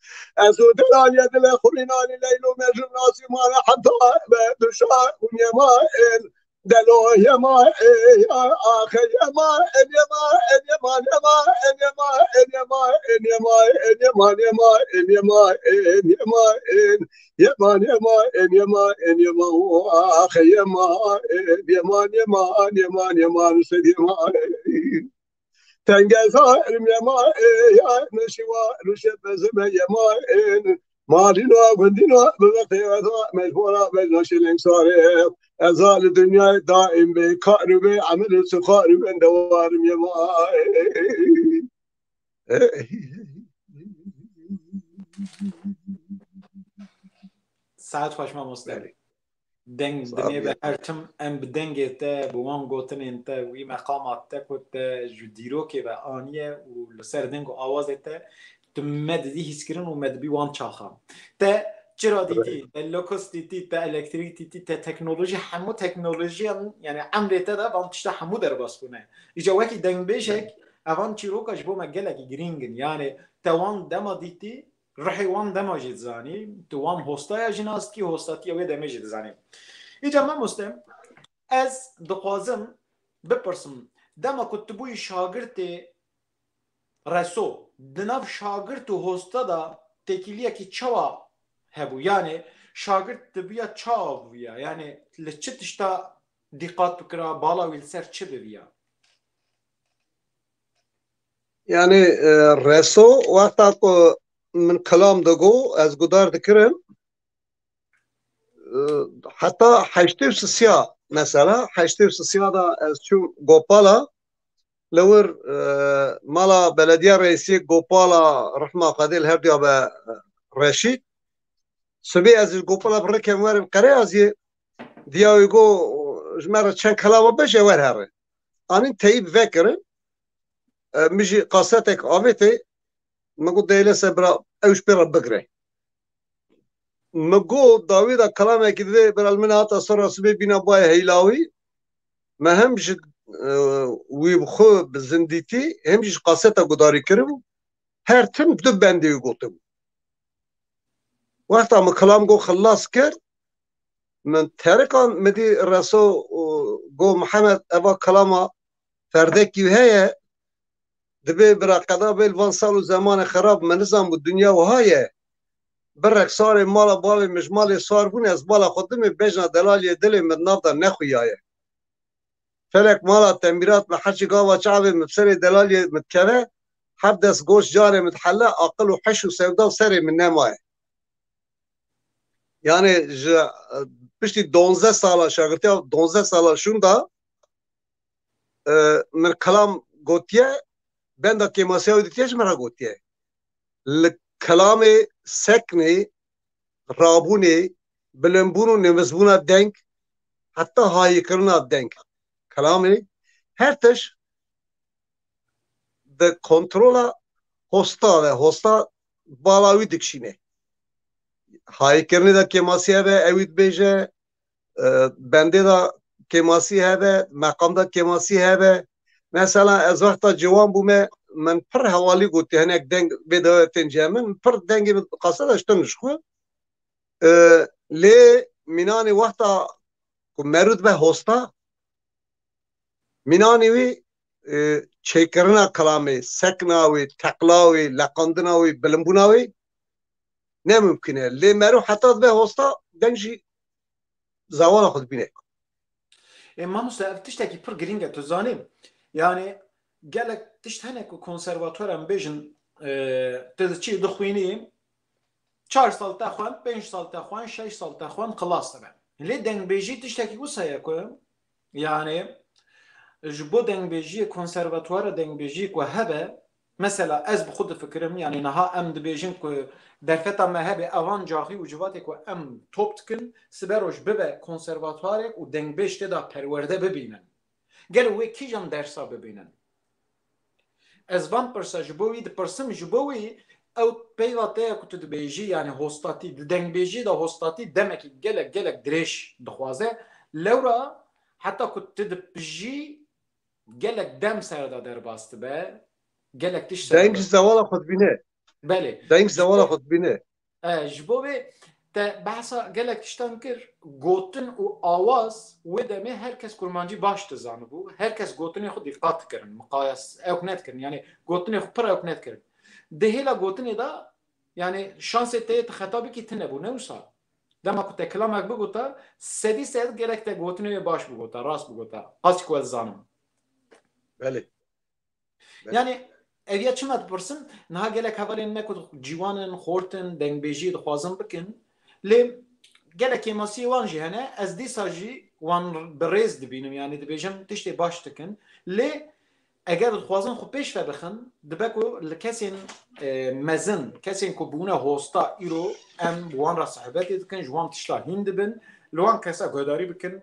Ez û dela yê dilê xwe binanî Leylo Mecnun nasî mane heta be duşa û yema el delo yema e ya axe yema el yema el yema yema el yema el yema el yema el yema yema el yema el yema el Yeman, yeman, en yeman, en yeman, ah, yeman, en yeman, yeman, yeman, yeman, usted yeman. Tenge zarim yeman, e, ya, meşiwa, ruşe bezime yeman, en. Malino, gundino, bebek teyvada, mecbura, bejna şeleng sare. Ezal dünya daim be, karu be, amel sukhari ben devarim yeman. Saet xweş mamoste. Belê. Deng dinê be her tim em bi dengê te, bi wan gotinên te, wî meqama te ku te ji dîrokê ve aniye û li ser deng û awazê te, tu me didî hîskirin û me dibî wan çaxan. Te çira dîtî, te lokos dîtî, te elektrîk dîtî, te teknolojî, hemû teknolojiyan, yani emrê te de van tişta hemû derbas bûne. Îca wekî dengbêjek, evan çîroka ji bo me gelekî girîng in. Yani te wan dema dîtî, rihê wan dema jî dizanî, tu wan hostaya jî nas dikî, hostatiya wê demê jî dizanî. Îca mamoste, ez dixwazim bipirsim, dema ku tu bûyî şagirtê Reso, di nav şagirt û hosta de têkiliyekî çawa hebû? Yani şagirt dibiya çawa bûya? Yani li çi tişta dîqat bikira, bala wî li ser çi bibiya? Yani e, Reso wexta ku min kilam digo, ez gudar dikirim, e, heta heştê û sisiya, mesela heştê û sisiya da ez çûm Gopala, li wir e, mala belediya reisiyê Gopala, rehma Xwedê li her duya be, e, Reşîd. Sibê ez ji Gopala bi rikem werim Qereyaziyê, diya wî got, ji me re çend kelama bêje, wer here. Anîn teyîb vekirin. E, min jî kasetek avêtê, min got, deylese bira, ew ji pê re bigire. Min got, dawî de kelamekî divê bira li min hata ser re sibê bîna bayê heylawî. Me hem ji e, wî bi xwe bi zindîtî, hem jî ji kaseta gudarî kiribû. Her tim du bendê wî gotibû. Wexta min kelam got xilas kir, min terikan min dî Reso û got, Mihemed, eva kelama ferdekî wî heye, dibê bira qeda bê li van sal û zemanê xerab, me nizanbû dinya wiha ye. Birek sarê mala bavê min ji malê sar bûne, ez mala xwe dimê, bejna delaliyê dilê min di nav de nexuyaye. Felek mala te mîrat be, her çi gava çavê min bi serê delaliyê min dikeve, heft dest goş carê min dihele, aqil û heş û sewda serê min nemaye. Yani ji e, piştî donzdeh sala şagirtiya, donzdeh sala şûnda e, min kelam gotiye, benda kêmasiya wî ditiye ji min re gotiye. Li kelamê seknê, rabûnê, bilimbûn û nivizbûna deng, heta hayîkirina deng. Kelamê her tişt di kontrola hosta de, hosta bala wî dikişîne. Hayîkirinê de kêmasiya be, ew wî dibêje, e, bendê de kêmasî hebe, meqam de kêmasî hebe. Mesela ez wexta ciwan bûme, min pir hewalî gotî, hinek deng vê de tên cem min, pir dengê min qasa de ji tun ji xwe. E, lê mînanê wexta ku merû dibe hosta, mînanê wî, e, çêkirina kilamê, sekna wî, teqla wî, leqandina wî, bilimbûna wî ne mimkun e. Lê merû heta dibe hosta, deng jî zewala xwe dibîne. Ê mamoste, ev tiştekî pir girîng e, tu zanî. Yani gelek tişt hene ku konservatuar em bêjin, e, tu diçî dixwînî, çar sal te xwend, pênc sal te xwend, şeş sal te xwend, xilas dibe. Lê dengbêjî tiştekî wisa ye ku, yani, ji bo dengbêjiyê, konservatuara dengbêjiyê ku hebe, mesela ez bi xwe difikirim, yani niha em dibêjin ku derfeta me hebe, evan caxî û civatê ku em top dikin, sibe roj bibe konservatuarek û dengbêj tê de perwerde bibînin. Gelo wê kîjan dersa bibînin? Ez van pirsa ji bo wî dipirsim, ji bo wî ew peyva te ye ku tu dibêjî, yani hostatî, di dengbêjiyê de hostatî demekî gelek, gelek dirêj dixwaze. Lewra heta ku tu dipijî gelek dem ser de derbas dibe, gelek tişt ser de. Deng ji zewala xwe dibîne. Belê. Deng ji zewala xwe dibîne. E, ji bo vê te behsa gelek tiştan kir, gotin û awaz wê demê her kes kurmancî baş dizanibû, her kes gotinê xwe dîqat dikirin, miqayas ewk nedikirin, yani gotinê xwe pir ewk nedikirin. Di hêla gotinê de, yani şansê te yê tu xeta bikî tune bû, ne wisa? Dema ku te kilamek bigota, sedî sed gerek te gotinê wê baş bigota, rast bigota, qasî ku ez zanim. Belê. Yani ev ya çima dipirsim? Niha gelek hevalên me ku ciwan in, xort in, dengbêjiyê dixwazin bikin. Lê gelek kêmasiyê wan jî hene. Ez dîsa jî wan bi rêz dibînim. Yani dibêjim tiştê baş dikin. Lê eger dixwazin xwe pêş ve bixin, dibe ku li kesên, e, mezin, kesên ku bûne hosta îro em bi wan re sehbetê dikin, ji wan tişta hîn dibin, li wan kesa guhdarî bikin.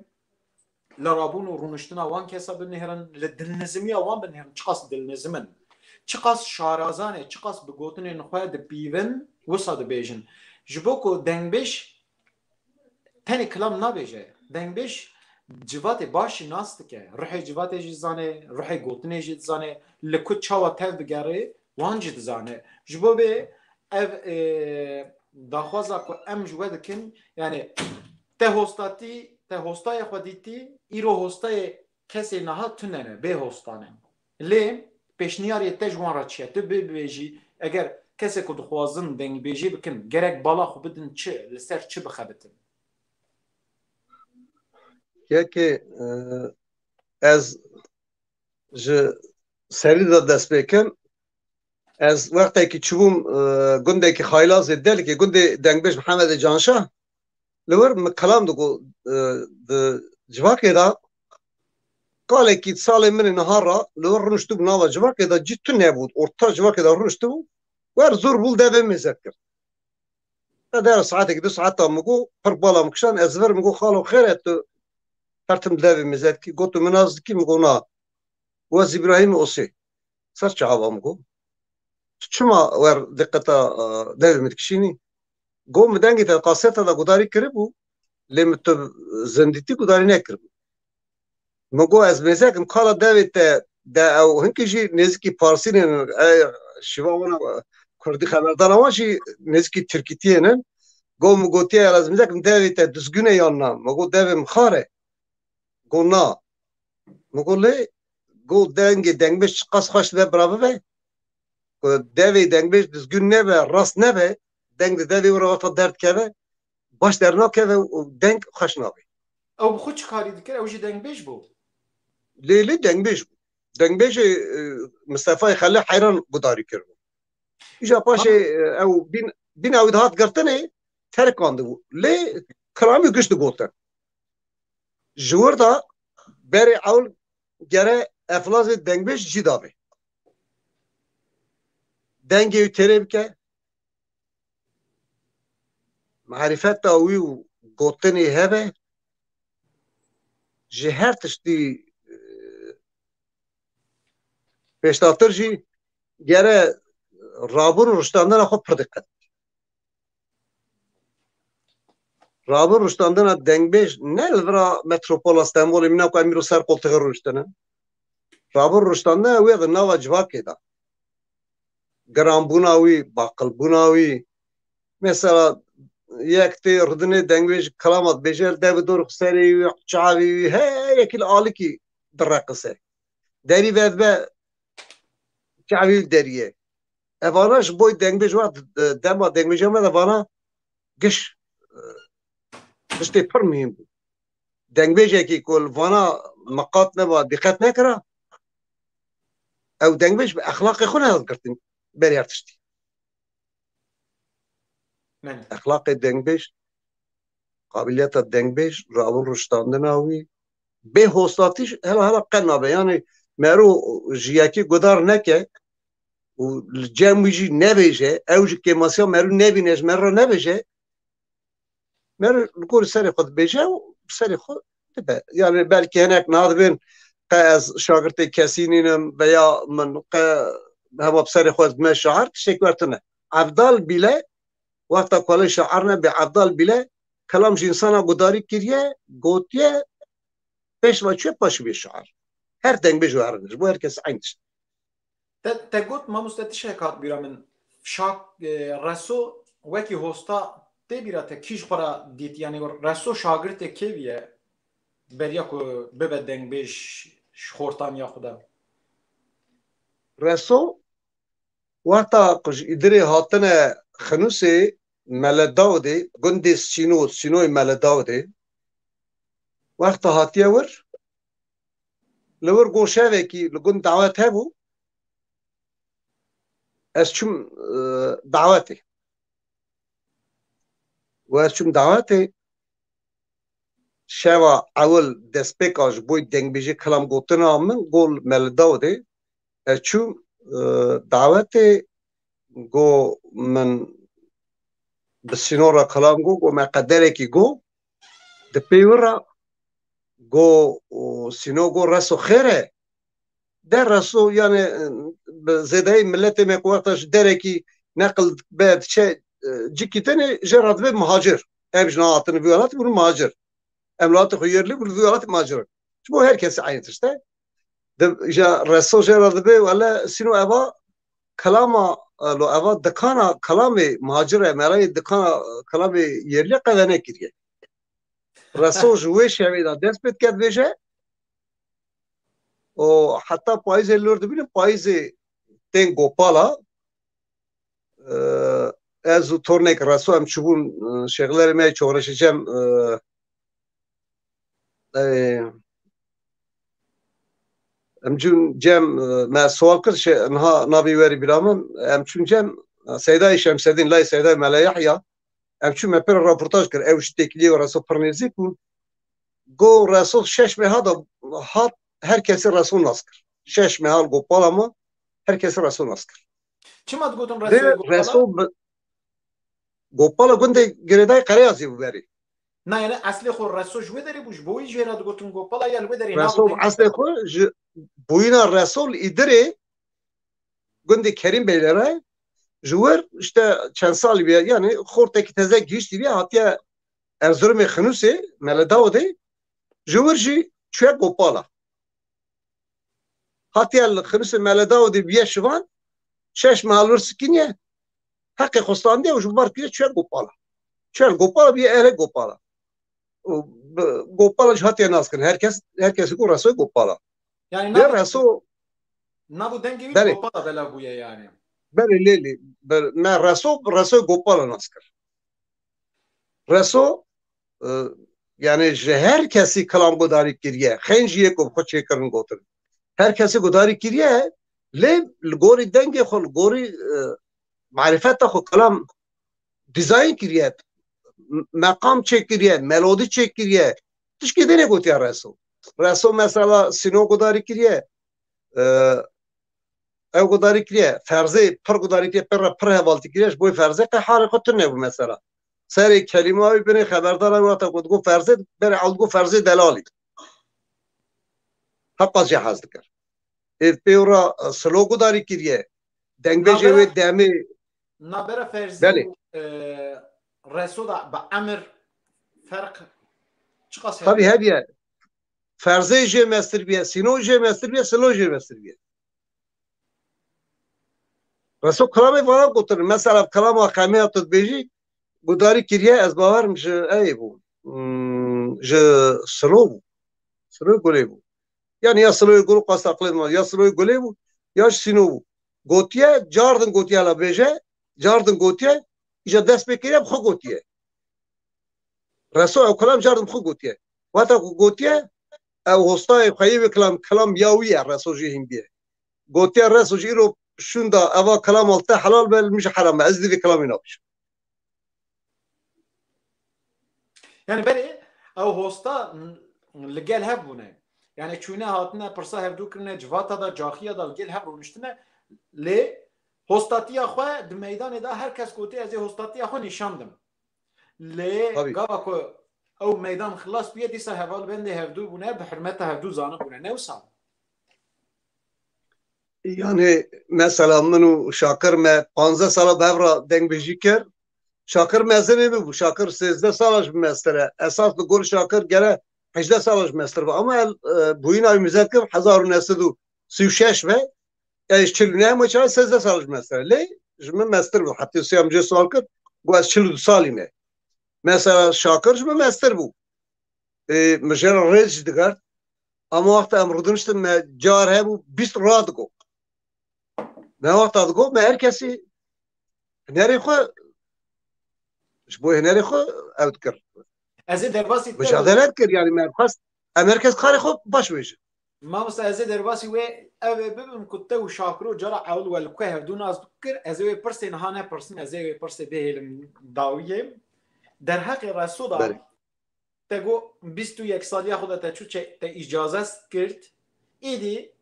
Li rabûn û rûniştina wan kesa binihêrin, li dilnizimiya wan binihêrin, çiqas dilnizim in, çiqas şarazan e, çiqas bi gotinên xwe dipîvin, wisa dibêjin. Ji bo ku dengbêj tenê kilam nabêje, dengbêj civatê baş jî nas dike, ruhê civatê jî dizane, ruhê gotinê jî dizane, li ku çawa tev digerê, wan jî dizane. Ji bo vê ev, e, daxwaza ku em ji we dikin, yani te hostatî, te hostayê xwe dîtî, îro hostayê kesê niha tune ne, bê hosta ne. Lê pêşniyarê te ji wan re çi ye? Tu bê bibêjî, eger kesê ku dixwazin dengbêjî bikin, gerek bala xwe bidin çi, li ser çi bixebitin? Yekê, e, ez ji serî de dest pê kim. Ez wextekî çûbûm, e, gundekî Xaylazê Delikê, gundê dengbêj Mihemedê Canşah, li wir min kelam digot, e, di civakê de kalekî salê min ê niha re li wir rûniştibû nava civakê de cî tune bû, orta civakê de rûniştibû, wer zor bû li devê mêze kir. Qeder saetekî du saeta min got, pir bala min kişand, ez vir min got, xalo xêr e tu her tim devê mêze dikî? Got, tu min nas dikî? Min got, na. Got, ez Îbrahîmê Osê. Ser çava min got. Tu çima wer diqeta, e, devê min dikişînî? Got, min dengê te kaseta de gudarî kiribû, lê min tu zindîtî gudarî nekiribû. Min got, ez mêze kim, kala devê te de ew hinkî jî nêzîkî parsî ne, e, şiva wana, e, kurdî xeberdana wan jî nêzîkî tirkîtiyê ne. Got, min gotiye, ez mêze kim, devê te dizgûn e yan na? Min got, devê min xar e. Got, na. Min got, lê, got, dengê dengbêj çiqas xweş dibe bira bibe. Ku devê dengbêj dizgûn nebe, rast nebe, deng di devê wira wata derdikeve, baş dernakeve û deng xweş nabe. Ew bi xwe çi karî dikir? Ew jî dengbêj bû? Lê, lê dengbêj bû. Dengbêjê, e, Mistefayê Xelîl Heyran gudarî kiribû. Îja paşê, e, ew bîn, bîna wî dihat girtinê, terikandibû. Lê kilamî giş digotin. Ji wir de berê ewl gere eflazê dengbêj cî dabe. Dengê wî têrê bike, marîfeta wî û gotinê hebe, ji her tiştî, e, pêşdatir jî gere rabûn û riştandina xwe pir diqet. Rabûn rûştandina dengbêj ne li vira metropola Stenbolê, mîna ku em îro ser qoltixê rûniştine. Rabûn rûştandina wê di nava civakê de. Giranbûna wî, baqilbûna wî. Mesela yek tê rûdinê dengbêj kilama dibêje, li dev û dor xwe serê wî, çavê wî, her yekî li alikî direqise. Derî vedibe çavê wî deriyê. Evana ji bo dengbêj, wext dema dengbêja me de vana giş, e, tiştê pir muhîm bû. Dengbêjekî ku li vana miqat neba, dîqet nekira, ew dengbêj bi exlaqê xwe nehatiye girtin berî her tiştî. Belê. Exlaqê dengbêj, qabiliyeta dengbêj, rabûn rûştandina wî, bê hostatî hela hela qet nabe. Yanî mero ji yekî gudar neke û li cem wî jî nebêje, ew ji kêmasiya mero nebîne, ji mero nebêje, mero li gorî serê xwe dibêje û serê xwe dibe. Yanî belkî hinek niha dibên qe ez şagirtê kesî nînim veya min qe hema bi serê xwe dime şair, tiştek wer tune. Evdal bîle, wexta ku lê şair nebe, Evdal bîle kelam ji însana gudarî kiriye, gotiye, pêş ve çûye, paşî bê şair. Her dengbêj û her, ji bo her kes eyn tişt. Te, te got, mamoste, tiştek hat bîra min. Şak, e, Reso wekî hosta tê bîra te, kî ji xwe re dît? Yanî Reso şagirtê kê bûye beriya ku bibe dengbêj ji xortaniya xwe de? Reso wexta ku ji Îdirê hatine Xinûsê, Mele Dawidê, gundê Sîno, Sînoyê Mele Dawidê, wexta hatiye wir, li wir got şevekî li gund dawet hebû, ez çûm, e, dawetê. Û ez çûm dawetê, şeva ewil destpêka ji bo dengbêjê kelam gotina min, got Mele Dawidê, ez çûm, e, dawetê, got min bi Sîno re kelam got, got me qederekî got, di pê wî re got, û Sîno got, Reso xêr e? De Reso, yanî, e, bi zêdeyî miletê me ku wexta ji derekî neqil be diçe, e, cikî tenê jê re dibe muhacir. Ev ji nehatine vî welatî bûne muhacir. Em li welatê xwe yerlî bûn, li vî welatî muhacir in. Ji bo her kesî eyn tişt e. De, ja Reso jê re dibe, wele Sîno eva kelama, e, lo eva dikana kelamê muhacir e, melayê dikana, e, kelamê yerlî qede nekiriye. Reso ji wê şevê de dest pê dike dibêje. Û heta payîzê li wir dibînin, payîzê tên Gopala. Ee, ez û tornek Reso em çûbûn, e, şêxlerê me Çoxreşê Cem, e, e, em çûn Cem, e, me sual kir, şe-, niha navê wî werî bîra min, em çûn Cem, e, Seydayê Şemsedîn, lay Seydayê Mele Yahya, em çûn me pir raportaj kir, ew ji têkiliyê û Reso pir nêzîk bûn. Got Reso şeş meha da hat, her kesî Reso nas kir. Şeş meha li Gopala ma, her kesî Reso nas kir. Çima digotin Reso Gopala? Reso bi-, Gopala gundê girêdayî Qereyazî bû berê. Na, yani eslê xwe Reso ji wê derê bû, ji bo wî jê re digotin Gopala, ya li wê derê Reso nabû dengê eslê xwe ji bûyîna Reso li Îdirê, gundê Kerîm Beylere ye. Ji wir işte çend salî bûye, yani xortekî teze gihiştî bûye, hatiye Erzurumê Xinûsê, Mele Dawidê, ji wir jî çûye Gopala. Hatiye li Xinûsê Mele Dawidê bûye şivan, şeş meha li wir sikiniye, heqê xwe standiye û ji bar kiriye çûye Gopala. Çûye Gopala bûye ehlê Gopala. Û bi-, Gopala jî hatiye nas kirin. Her kes, her kesî got Resoyê Gopala. Yani Lê nav-, Reso nav û dengê wî Belê. Gopala belav bûye yani. Belê, lê, lê. Be-, me Reso, Resoyê Gopala nas kir. Reso, e, yani ji her kesî kilam gudarî kiriye. Xeyn jî yê ku bi xwe çêkirin gotin. Her kesî gudarî kiriye, lê li gorî dengê xwe, li gorî, e, marifeta xwe kilam dîzayn kiriye, m-, meqam çêkiriye, melodî çêkiriye. Tişkî dinê gotiye Reso. Reso mesela Sîno gudarî kiriye. E, ew gudarî kiriye. Ferzê pir gudarî kiriye, pir re pir hevaltî kiriye. Ji bo Ferzê qe harê xwe tune bû mesela. Serê kelîma wî binê xeberdara wata ku digot Ferzê, berê ew digot Ferzê delalî. Heqa jê hez dikir. Êv pê re, e, Silo gudarî kiriye. Dengbêjê Nabera wê demê. Nabera Ferzî Belê. û, e, Reso da bi emir Ferq çiqas heye? Tabii hediye. Ferzê jê mestir biye, sîno jê mestir biye, silo jê mestir biye. Reso kilamê vana gotin. Mesela kilama xemê ya tu dibêjî, gudarî kiriye, ez bawerim ji eyê bû. Hmm, ji silo bû. Silo gulê bû. Yani ya siloyê gul qas aqilê ma, ya siloyê gulê bû, ya ji sîno bû. Gotiye, cardin gotiye la bêje, cardin gotiye, îja dest pê kiriye, bi xwe gotiye. Reso ew kilam cardin bi xwe gotiye. Wata ku gotiye, ew hostayê xwe yê wê kilam, kilam ya wî ye, Reso jê hîn biye. Gotiye, Reso ji îro şûnda eva kilam al te helal be, li min jî heram e, ez dî vê kilamê nabêjim. Yani berê ew hosta n-, li gel hev bûne. Yani çûne hatine pirsa hevdû kirine, civata da, caxiya da li gel hev rûniştine. Lê hostatiya xwe di meydanê de her kes gotiye, ez ê hostatiya xwe nîşan dim. Lê Tabii. Gava ku ew meydan xilas bûye, dîsa heval bendê hevdû bûne, bi hurmeta hevdû zanibûne. Ne wisa? Yani mesela min û Şakir me panzdeh sala bi hev re dengbêjî kir. Şakir mezinê min bû. Şakir sêzdeh sala ji min mestir e. Esas li gor Şakir gere hejdeh sala ji mestir bû. Ama el, e, bûyîna wî min zed kir hezar û neh sed û sî û şeş ve. Yani çil û neh me çawa sêzdeh sala ji mestir e. Lê ji min mestir bû. Hetê siyam cê sual kir. Got ez çil û du salî me. Mesela Şakir ji min mestir bû. E, min jê re rêz jî digert. Ama wexta em rûdiniştin me car hebû bîst radigot. Me wexta digot me her kesî hunerê xwe, ji bo hunerê xwe ew dikir. Ez ê derbasî te Micadelet kir, yani me xwest em her kes karê xwe baş bêjin. Mamosta, ez ê derbasî wê ev ê bibim ku te û Şakiro cara ewil we li ku hevdû nas bikir, ez ê wê pirsê niha nepirsim, ez ê wê pirsê bihêlim dawiyê. Derheqê Reso da Belê. Te got bîst û yek saliya xwe de te çû çe-, te îcazet girt. Îdî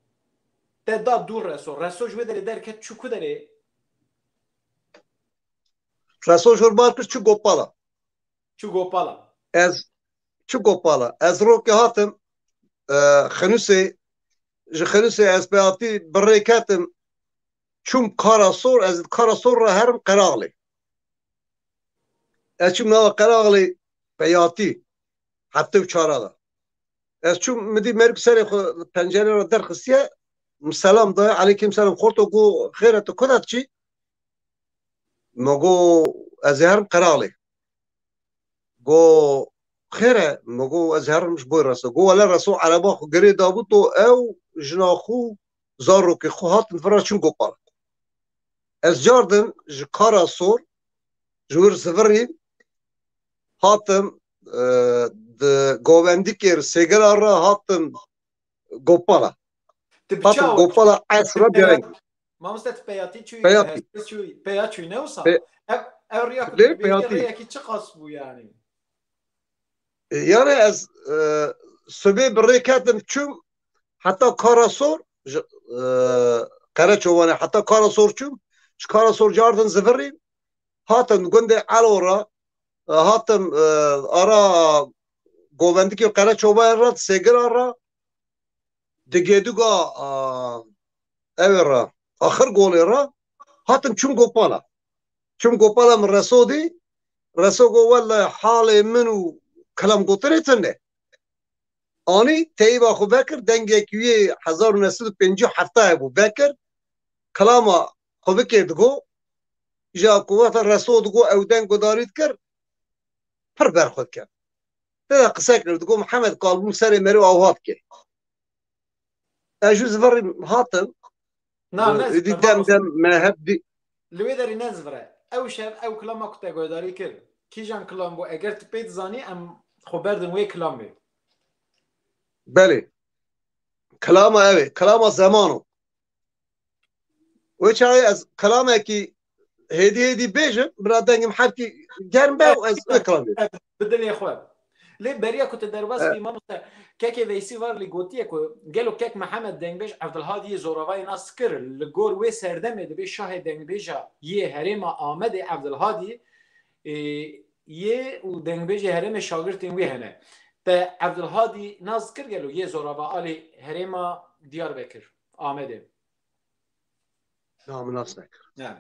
te da dû Reso. Reso ji wê derê derket çû ku derê? Reso ji wir bar kir çû Gopala. Çû Gopala. Ez çû Gopala. Ez rokê hatim, e, Xinûsê, ji Xinûsê ez peyatî bi rê ketim, çûm Karasor, ez Karasor re herim Qeraxlê. Ez çûm nava Qeraxlê peyatî, heftê û çar de. Ez çûm, min dî merî serê xwe pencerê re derxistiye, min selam daye, "Eleykum selam, xorto," got, "Xêr e, tu ku de diçî?" Me got, "Ez ê herim Qeraxlê." Got, "Xêr e?" Me got, "Ez herim ji bo Reso." Got, "Wele Reso ereba xwe girê dabû to ew jina xwe, zarokê xwe hatin vira çûn Gopal." Ez cardim ji Karasor, ji wir zivirîm, hatim, e, di Govendikê Sêgera re hatim Gopala. Tu bi Hatim çawa Gopala esra peyat-, dereng. Mamoste, tu peyatî çûyî, Peyatî. Hestes çûyî, peya çûyî ne wisa? Pe-, Ev, ev riya ku Lê tu dibêjî peyatî. Riyekî çiqas bû yani? E, yani ez, e, sibê bi rê ketim çûm heta Karasor, ji, e, Qereçovanê heta Karasor çûm, ji Karasor cardin zivirîm, hatim gundê Elo re, e, hatim, e, ara Govendikê Qereçovanê re, Sêgira re, Digêduga, a, ew ê re, axir golê re, hatim çûm Gopala. Çûm Gopala min Reso dî, Reso got, "Wele halê min û kilam gotinê tune." Anî teyba xwe vekir, dengek wî hezar û neh sed û pêncî û heft hebû, vekir, kilama xwe bikê digo, ja ku wexta Reso digo ew deng gudarî dikir, pir berxwe dike. Te de qise kir, digo, "Mihemed, kalbûm serê merî awha dike." Ez jû zivirîm hatim. Na, ne Êdî zivirîm, dem mamoste. Dem me hep dî. Li wê derî ne zivire. Ew şev, ew kilama ku te guhdarî kir. Kîjan kilam bû? Eger tu pê dizanî, em xwe berdin wê kilamê. Belê. Kilama ew ê. Kilama zeman o. Wê çaxê ez kilamekî hêdî hêdî bêjim, bira dengim hevkî germ be û ez wê kilamê. Bi dilê xwe. Lê beriya ku tu derbas bî, mamoste, kekê Veysî Varlî gotiye ku gelo kek Mihemed Dengbêj Evdilhadiyê Zoravayê nas kir, li gor wê serdemê dibê şahê dengbêja yê herêma Amedê Evdilhadî, e, yê û dengbêjê herêmê şagirtên wê hene. Te Evdilhadî nas kir gelo yê zorava alî herêma Diyarbekir, Amedê? Na, min nas nekir. Ne.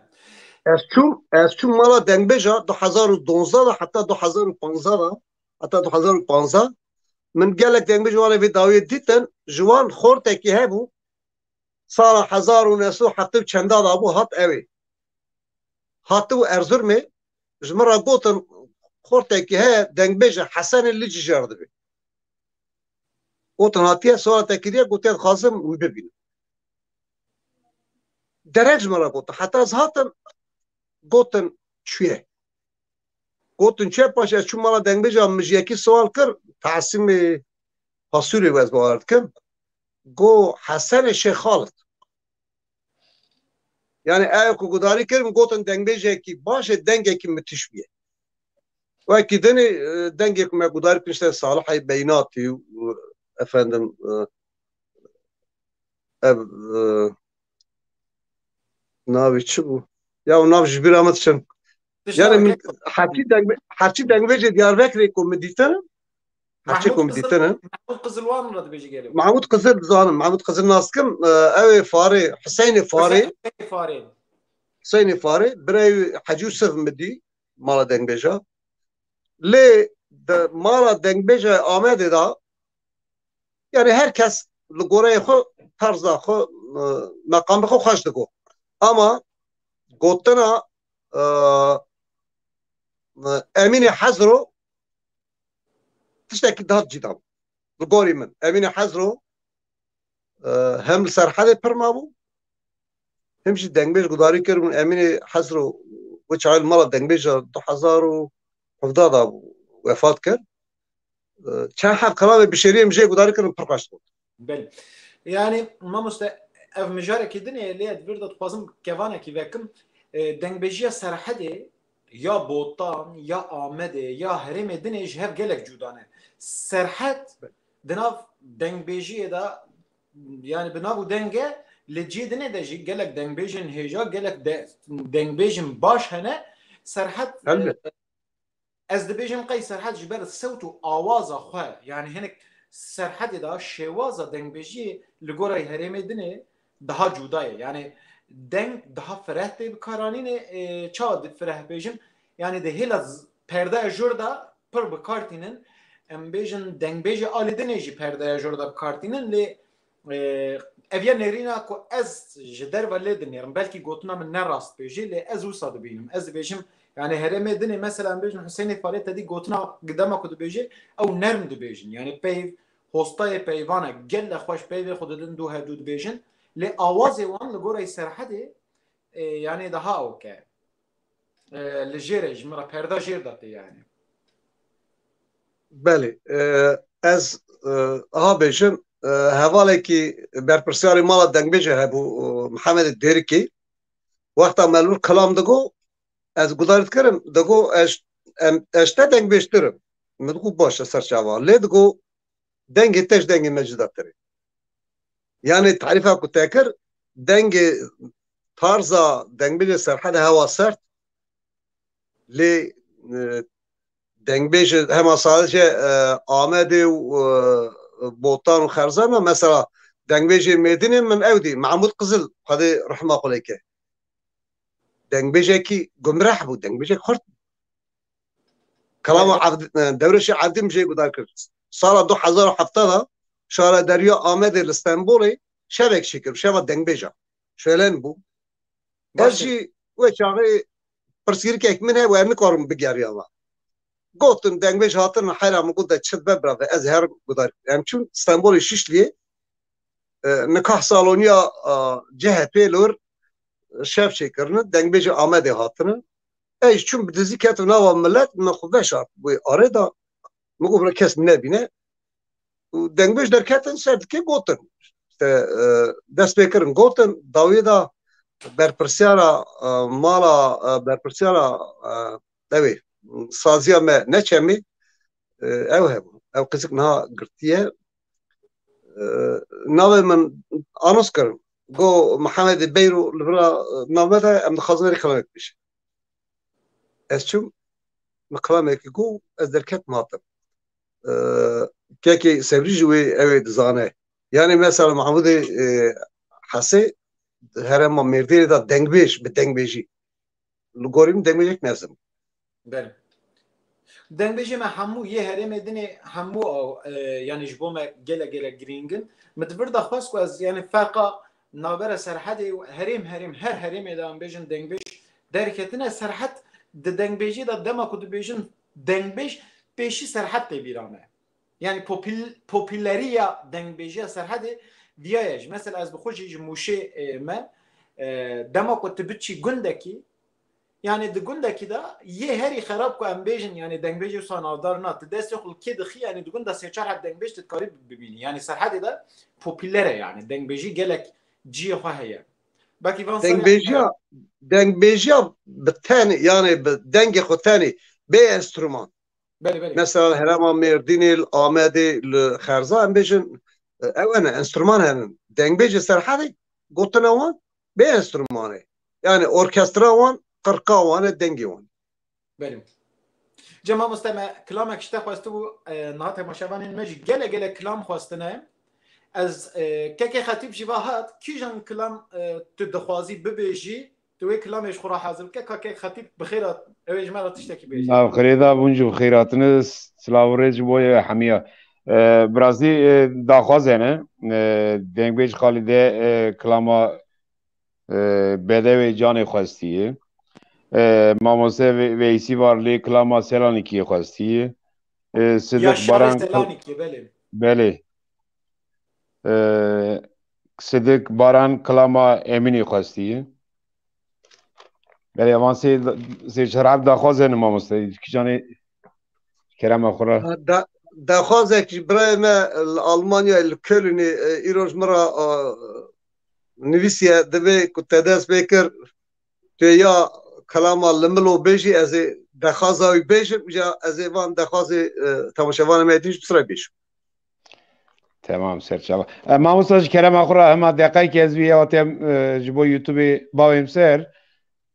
Ez çûm, ez çûm mala dengbêja du hezar û duwazdeh de heta du hezar û panzdeh de. heta du hezar û panzdeh, min gelek dengbêj wan ê vê dawiyê dîtin, ji wan xortekî hebû, sala hezar û neh sed û heftê û çenda da bû, hat ewê. Hatibû Erzurumê, ji min re gotin, xortekî heye, dengbêj e, Hesenê li Cîjer dibê. Gotin hatiye, sala te kiriye, gotiye dixwazim wî bibînim. Derek ji min re gotin. Heta ez hatim, gotin çûye. Gotin çûye, paş ez çûm mala dengbêja, min ji yekî siwal kir, Tasimê Pasûrê wez bawer dikim. Go Hesenê Şêx Xalid. Yani ew ku gudarî kirin, gotin dengbêjekî baş e, dengekî mitiş bûye. Wekî dinê, e, dengê ku me gudarî kirin, işte Salihê Beynatî û, efendim, e, ev, e, navê çi bû? Ya o nav ji bîra min diçin. Yani min herçî dengbe-, herçî dengbêjê Diyarbekirê ku min dîtin, Herçê ku min dîtine. Mahmud Qizil wan re dibêje gelê. Mahmud Qizil dizanim. Mahmud Qizil nas dikim. E, ew ê Farê, Hiseynê Farê. Hiseynê Farê. Hiseynê Farê. Birayê Hecî Yusuf min dî mala dengbêja. Lê di mala dengbêja Amedê de, yani her kes li goreyê xwe, terza xwe, e, meqamê xwe xweş digo. Ama gotina, e, e, Emînê Hezro tiştekî daha cîda bû. Li gorî min, Emînê Hezro, e, hem li Serhedê pir mabû, hem jî dengbêj gudarî kiribûn. Emînê Hezro wê çaxê li mala dengbêja du hezar û hevdeh da bû, wefat kir. E, çend heb kelamê bişêriyê min jê gudarî kirin, pir xweş dibû. Belê. Yani mamoste, ev mijarekî din e, lê ez vir de dixwazim kevanekî vekim. E, dengbêjiya Serhedê ya Botan, ya Amedê, ya herêmê dinê ji hev gelek cuda ne. Serhed di nav dengbêjiyê de, yani bi nav û denge, li cihê dinê de jî gelek dengbêjên hêja, gelek de, dengbêjên baş hene. Serhed, Elbet. e, ez dibêjim qey Serhed ji ber sewt û awaza xwe, yani hinek Serhedê de şêwaza dengbêjiyê li gorey herêmê dinê daha cuda ye. Yani deng daha fireh tê bikaranînê, e, çawa di fireh bêjim? Yani di hêla z-, perdeya jor de pir bikartînin. Em bêjin dengbêjê alî dinê jî perdeya jor de bikartînin, lê, e, ev ya nêrîna ku ez ji derve lê dinêrim. Belkî gotina min ne rast bê jî, lê ez wisa dibînim. Ez dibêjim, yani herêmê dinê, mesela em bêjin Husênê Farê te dî gotina dema ku dibêje, ew nerm dibêjin. Yani peyv, hostayê peyvan e, gelek xweş peyvê xwe didin du hevdû dibêjin. Lê awazê wan li gorey Serhedê, e, yani daha awke. E, li jêr e, ji min re perda jêr de tê yani. Belê. E, ez, e, aha bêjim, e, hevalekî berpirsyarê mala dengbêjê hebû, e, Mihemedê Dêrikê. Wexta me li wir kilam digo, ez gudarî dikirim, digo ez, em, ez te dengbêjtir im. Min digo baş e, ser çava. Lê digo dengê te ji dengê me cudatir e. Yani tarîfa ku te kir, dengê tarza dengbêjê Serhedê hewa sert, lê, e, dengbêjê hema sadece, e, Amedê û, e, Botan û Xerzan e. Mesela dengbêjê Mêrdînê min ew dî, Mahmud Qizil, Xwedê rehma xwe lê ke. Dengbêjekî gumreh bû, dengbêjek xurt bû. Kelama Evdî, e, Dewrêşê Evdî min jê guhdar kir. Sala du hezar û hevdeh de şaredariya Amedê li Stenbolê şevek çêkir, şeva dengbêja. Şolen bû. Ez Baş e. jî wê çaxê pirsgirêkek min hebû, ez nikarim bigeriya me. Gotin, dengbêj hatin, heyra min got, de çi dibe birave, ez her guhdar. Em çûn Stenbolê Şişliyê, e, nikah saloniya, e, C H P li wir şev çêkirine, dengbêjê Amedê hatine. Ez çûm bi dizî ketim nava milet, me xwe veşart, bûyê arê da, min got, bira kes nebîne. Û dengbêj derketin ser dikê gotin. İşte, e, dest pê kirin gotin, dawiyê da berpirsyara, e, mala, e, berpirsyara, e, devê, saziya me neçemî, e, ew hebû. Ew qîzik niha girtiye. E, navê min anons kirin. Go Mihemedê Beyro li vira, e, navê de em dixwazin verî kelemek bêjin. Ez çûm, min kelamekî got, ez derketim hatim. E, kekê Sevrî jî wê ew ê dizane. Yani mesela Mahmudê, e, Hesê herêma Mêrdînê de dengbêj, bi dengbêjî. Li gorî min dengbêjek mezin. Belê. Dengbêjê me hemû yê herêmê dinê hemû ew, e, yanî ji bo me gelek gelek girîng in. Min di vir de xwest ku ez, yanî ferqa navbera Serhedê û herêm herêm, her herêmê de em bêjin dengbêj derketine. Serhed di dengbêjê de dema ku dibêjin dengbêj, pêşî Serhed tê bîra me. Yanî popil-, populeriya dengbêjiya Serhedê viya ye jî. Mesela ez bi xwe jî ji Mûşê, e, me, e, dema ku tu biçî gundekî, yanî di gundekî de yê herî xerab ku em bêjin, yanî dengbêjê wisa navdar na, tu destê xwe li kê dixî, yanî di gunda sê çar heb dengbêj tu dikarî bibînî. Yanî Serhedê de popûler e, yanî dengbêjî gelek cihê xwe heye. Belkî van serê Dengbêjiya, dengbêjiya bi tenê, yanî bi dengê xwe tenê, bê enstrûman. Belê, belê. Mesela herêma Mêrdînê, li Amedê, li Xerza, em bêjin, e, ew hene, enstrûman henin. Dengbêjê Serhedê, gotina wan, bê enstrûmanê. Yanî orkestra wan, qirqa wan e, dengê wan. Belê. Cem mamoste, me kilamek ji te xwestibû, e, niha temaşevanên me jî gelek gelek kilam xwestine. Ez, e, kekê Xetîb jî va hat, kîjan kilam, e, tu dixwazî bibêjî, tu wê kilamê ji xwe re hazir bike, ka kek Xetîb bi xêr hat, ew ê ji me re tiştekî bêje. Nav xirêda bûn jî bi xêr hatine, silav û rêz ji bo ye hemiya. E, bi rastî, e, daxwaz hene, e, dengbêj Xalîde, e, kilama e, Bedewê Canê xwestiye. E, mamoste Ve-, Veysî Varlî kilama Selanikiyê xwestiye. E, Sidik Baran kil-, Selanikiyê, belê. Belê. E, Sidik Baran kilama Emînê xwestiye. Belê, evan sê, sê çar heb daxwaz hene mamoste. Kîjanê kerema xwe re. Ha, da-, daxwazek ji birayê me li Almanya, li Kölnê, e, îroj min re, e, nivîsiye, divê ku te dest pê kir, tu ya kelama li min lo bêjî, ez ê dexwaza wî bêjim, îja ez ê van dexwazê, e, temaşevanê me din jî bi sirayê bêjim. Temam, serçava. E, mamosta, ji kerema xwe re hema deqekê ez vî ya te, e, ji bo YouTube-ê bavêm ser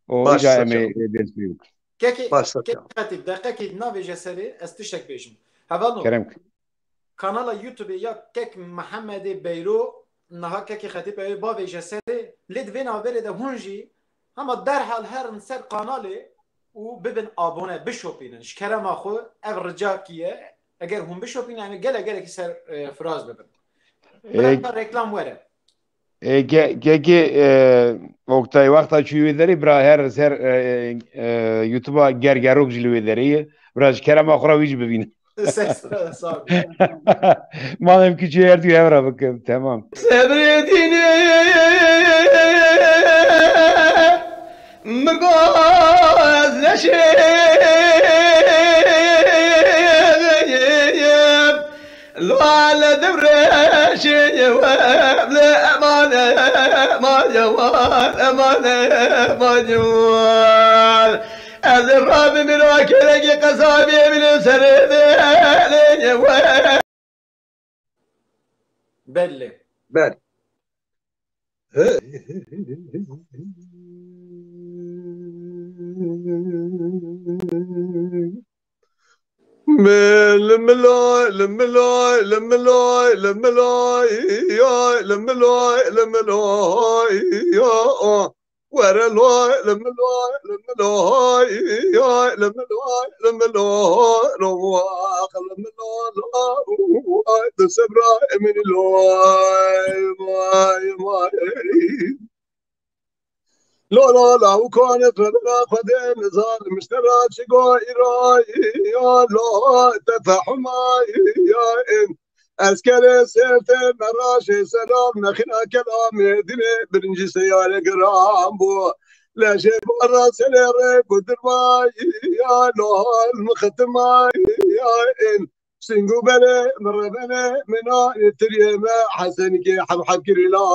û Baş, îca em ê, serçava. e, dest pê bikin. Kekê, Baş, serçava. Kekê Xetîb, deqekê navêje serê, ez tiştek bêjim. Hevalno, Kerem. Kanala YouTube-ê ya Kek Mihemedê Beyro, niha Kekê Xetîb ew ê bavêje serê, lê di vê navberê de hûn jî hema derhal herin ser kanalê û bibin abone, bişopînin. Ji kerema xwe ev ricakî ye. Eger hûn bişopînin, em ê gelek gelekî ser, e, firaz bibin. E, Bira ka reklam were. E, ke-, kekê, e, Oktay, wexta çûyî wê derê, bira her, her, e, e, YouTube-a gergerok jî li wê derê ye. Bira ji kerema xwe re wî jî bibînin. Sağ ol. Madem ki çûyî, her du hev re bikin. Temam. Sebrê dînê min goz leşê Lale devreşê we, le emane, emane, emane, emane. Ez rabim ira keregi qesabê min serê de, le we. Belli. Belli. Li milay, li milay, li milay, li milay, ya, li milay, li milay, ya. Were lay, li milay, li milay, ya, li milay, li milay, li wax, li milay, lay, di sebra emin lay, vay, vay. Lo, lo, lawikane xebera Xwedê nizan, miştera çi go îray, ya lo, tefehumay, ya in. Eskerê serte meraşê selam, mexina kelamê dinê, birinci seyare giran bu. Leşê barra selê rê kudirmay, ya lo, hal mixetimay, ya in. Sîngû belê, min revene, min a, tiriyê me, Hesenikê heb heb kirî la.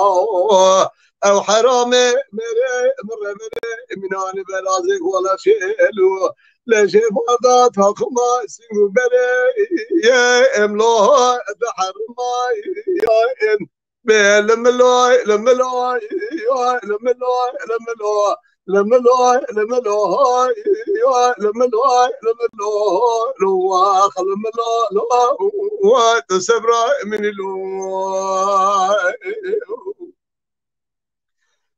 Ew heramê, mêrê, min revene, min a, li belazê wala şêlû. Lejê barda taxima, sîngû belê, ye, em lo, de herima, ye, em. Be, li milay, li milay, ya, li milay, li milay. Li milay, li milay, ya, li milay, li milay, lo, wax, li milay, lo, wa, tu sebra min lo.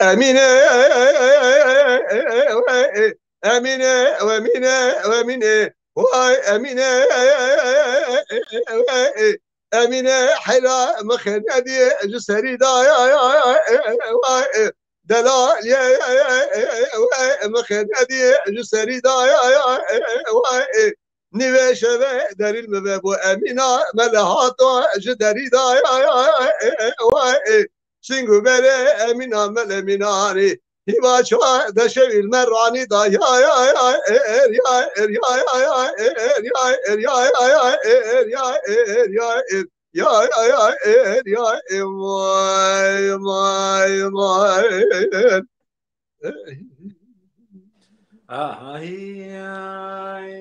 Emîne, Emîne, Emîne, Emîne, vay Emîne, Emîne, heyra mixênedî ji serî da, vay, delal ye, mixênedî ji serî da, vay, nîvê şeve derîl mi ve bo Emîna, mele hato ji derî da, vay, Sîng û berê Emîna mele mînanî. Hîva çawa de şevîl me ranî da ya ya ya er ya er ya ya ya er ya er ya ya ya er ya er ya er ya ya ya er ya er vay vay vay. Ay, ay.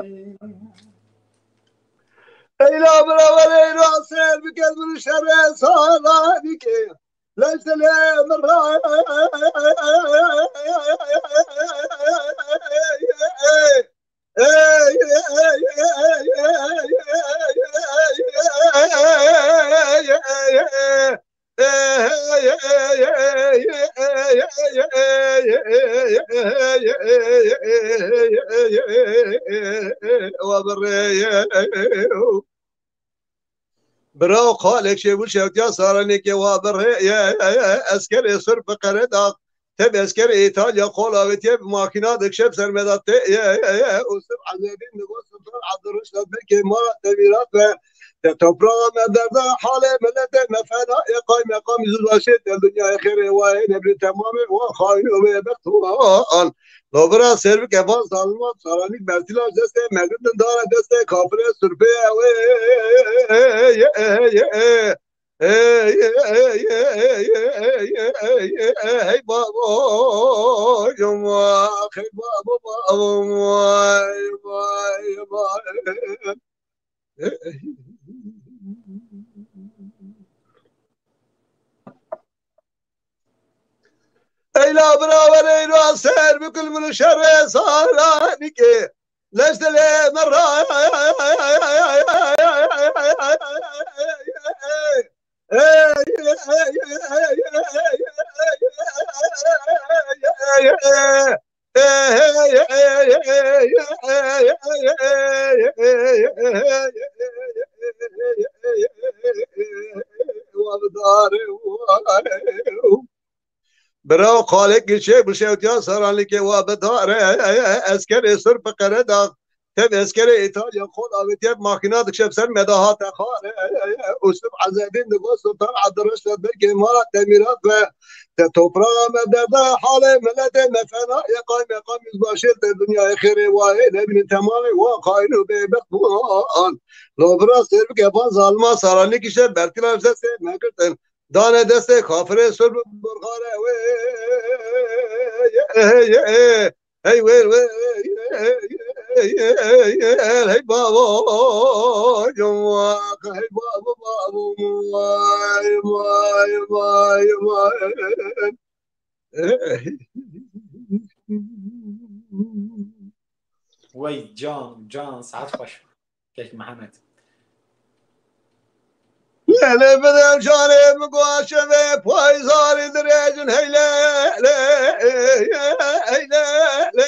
Eyla biraver eyla ser biket bir şerre sala dike. Leştele mirra Bira Xalek Şêbû şewtiya Saranêkê wa birê ye, eskerê Sirf Qeredax, tev eskerê Îtalya qol avêtiye bi makîna dikşe bi ser me de tê ye, û Sirf Ezedîn digo Sultan Abdurreşid belkê mala te mîrat be. Te toprağa me derda halê miletê me fena ye, qay meqam yüzbaşê te dinyayê xêrê wayê nebri temamê wa xayîn û bêbext wan. Lo bira Sêrbikê van zalima Saranîk bertîla destê me girtin dara destê kafirê surpê ew ê, ê, ê, ê, ê, ê, ê, ê, ê, ê, ê, ê, ê, ê, ê, ê, ê, ê, ê, hey babo, yum, ah, hey babo, babo, vay, vay, vay. Eyla birawer eyla ser bikul min şerê Saranîkê. Leş dilê min ra. Bira Xalek Gilçek bi şewtiya Saranlîkê wa bi dare, eskerê Sirf Qeredax, tev eskerê Îtalya qol avêtiye bi makîna dikşe bi ser me de hate xare, û Sirf Ezedîn digo Sultan Abdurreşid belkê mala te mîrat be. Te toprağa me derda halê miletê me fena ye, qay meqam yüzbaşê te dinyayê xêrê wayê nebînin temamê wa xayîn û bêbext bûn. Lo bira Sêrbikê van zalima Saranlîk îşte bertîla destê me girtin. Dane destê kafirê sur bi burxare wê. Hey wê wê. Hey baba. Hey baba baba. Vay vay vay vay. Wey can can, saet xweş. Kek Mihemed. Lele bide canê min guaşe ve payzarî dirêjin heyle le heyle le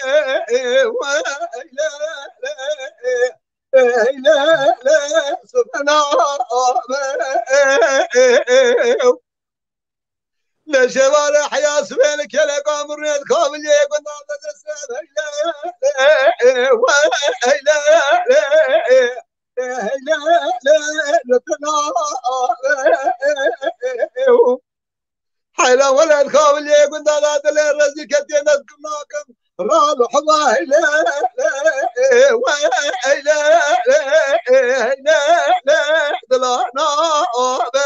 heyle le heyle le subhana Leşevare heya sibê li keleka mirûnê di kaviliyê gundan de destê heyle heyle heyle heyle li tena Heyla weled kaviliyê gundan de dilê rezî ketiye nezkir nakin. Ral heba heyle heyle heyle heyle dilana be.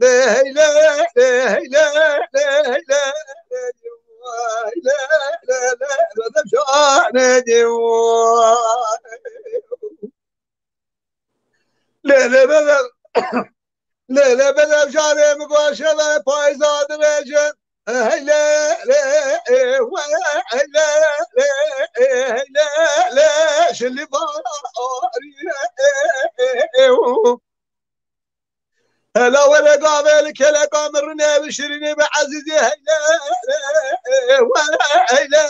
Lê heyle lê heyle lê heyle lê heyle lê heyle lê şanê dî. Lê lê bele lê lê bele şanê mi goşe ve payza dirêjin. Heyle lê heyle lê heyle lê şili var. Hela were gavê li keleka min rinê bi şirînî bi ezîzî heyle we heyle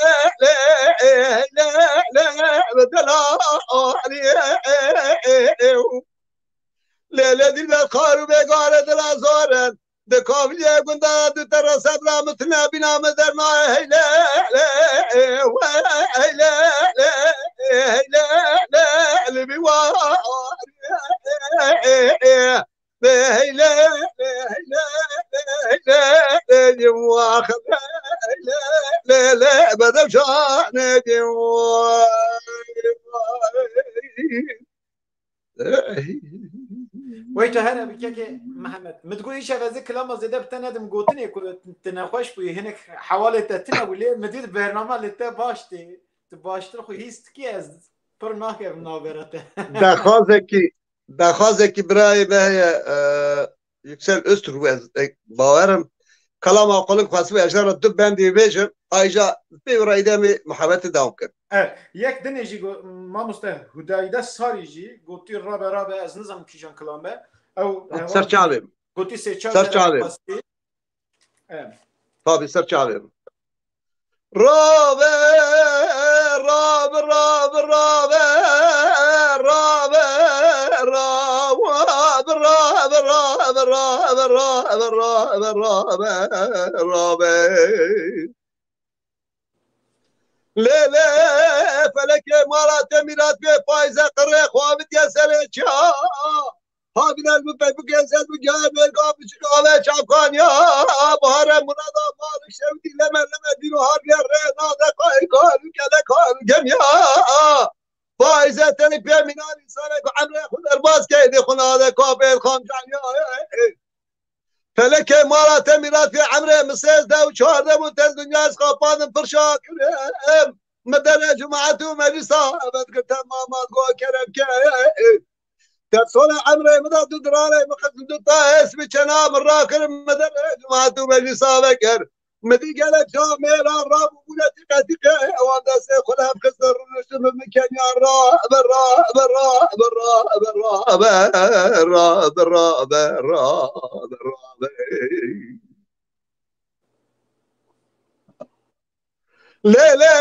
heyle bi dela alî. Lê lê dîl be xar û bêgare dila zor in. Di kavliyê gunda du tera sebra min tune bîna min derna heyle we heyle heyle li bî wa Lê heyle lê heyle lê heyle lê yim wax lê lê lê lê bedevşanê dî. Wey tu here bi kekê Mihemed. Min digot îşev ez ê kilama zêde bi te nedim gotinê ku tu nexweş bûyî. Hinek hewalê te tune bû lê min dît bernama li te baş tê. Tu baştir xwe hîs dikî ez pir nakevim navbera te. Daxwazekî Daxwazekî birayê me heye, e, Yüksel Öztürk, ez, e, bawerim. Kalama Qulin xwestibû ez jara du bendî bêjim, ayja pê û reydemê muhebetê dewam kin. E, yek dinê jî go-, mamoste Hudayde Sarî jî gotî rabe rabe ez nizam kîjan kilam be. Ew Got hewa ser çavê. Gotî sê çar Ser çavê. Xwestî. Em. Tabi ser çavê min. Rabe, rabe, rabe, rabe, rabe, rabe, rabe, rabe, rabe, rabe, rabe, rabe, rabe. Lê, lê, felekê mala te mîrat bê, payze qirê xwe avitiye serê çiya. Havînel bi pepikê ser bi gel bê, ka biçik ave çavkaniya. Bahare murada malik şevdî leme leme dîro harbiye rê nade kay kay kele kay gemiya. Payze tenik pê mînan însane ku emrê xwe derbaz key dê xwe nade kapê xamcaniya. Felekê mala te mîrat pê emrê min sêzdeh û çardeh bûn, te dinya ez xapanim pir şakirim. Mi derê cumaet û meclisa ebed kir, temam go kerem ke. Te sola emrê min da du dirarê min xist du ta esmî çena min rakirim, mi derê cumaet û meclisa vekir. Mi dî gelek camêra rabûbûne tîqe tîqe, ewan destê xwe lev xistin rûniştin min, min keniya rabe, rabe, rabe, rabe, rabe, rabe, rabe, rabe, rabe. Lê, lê,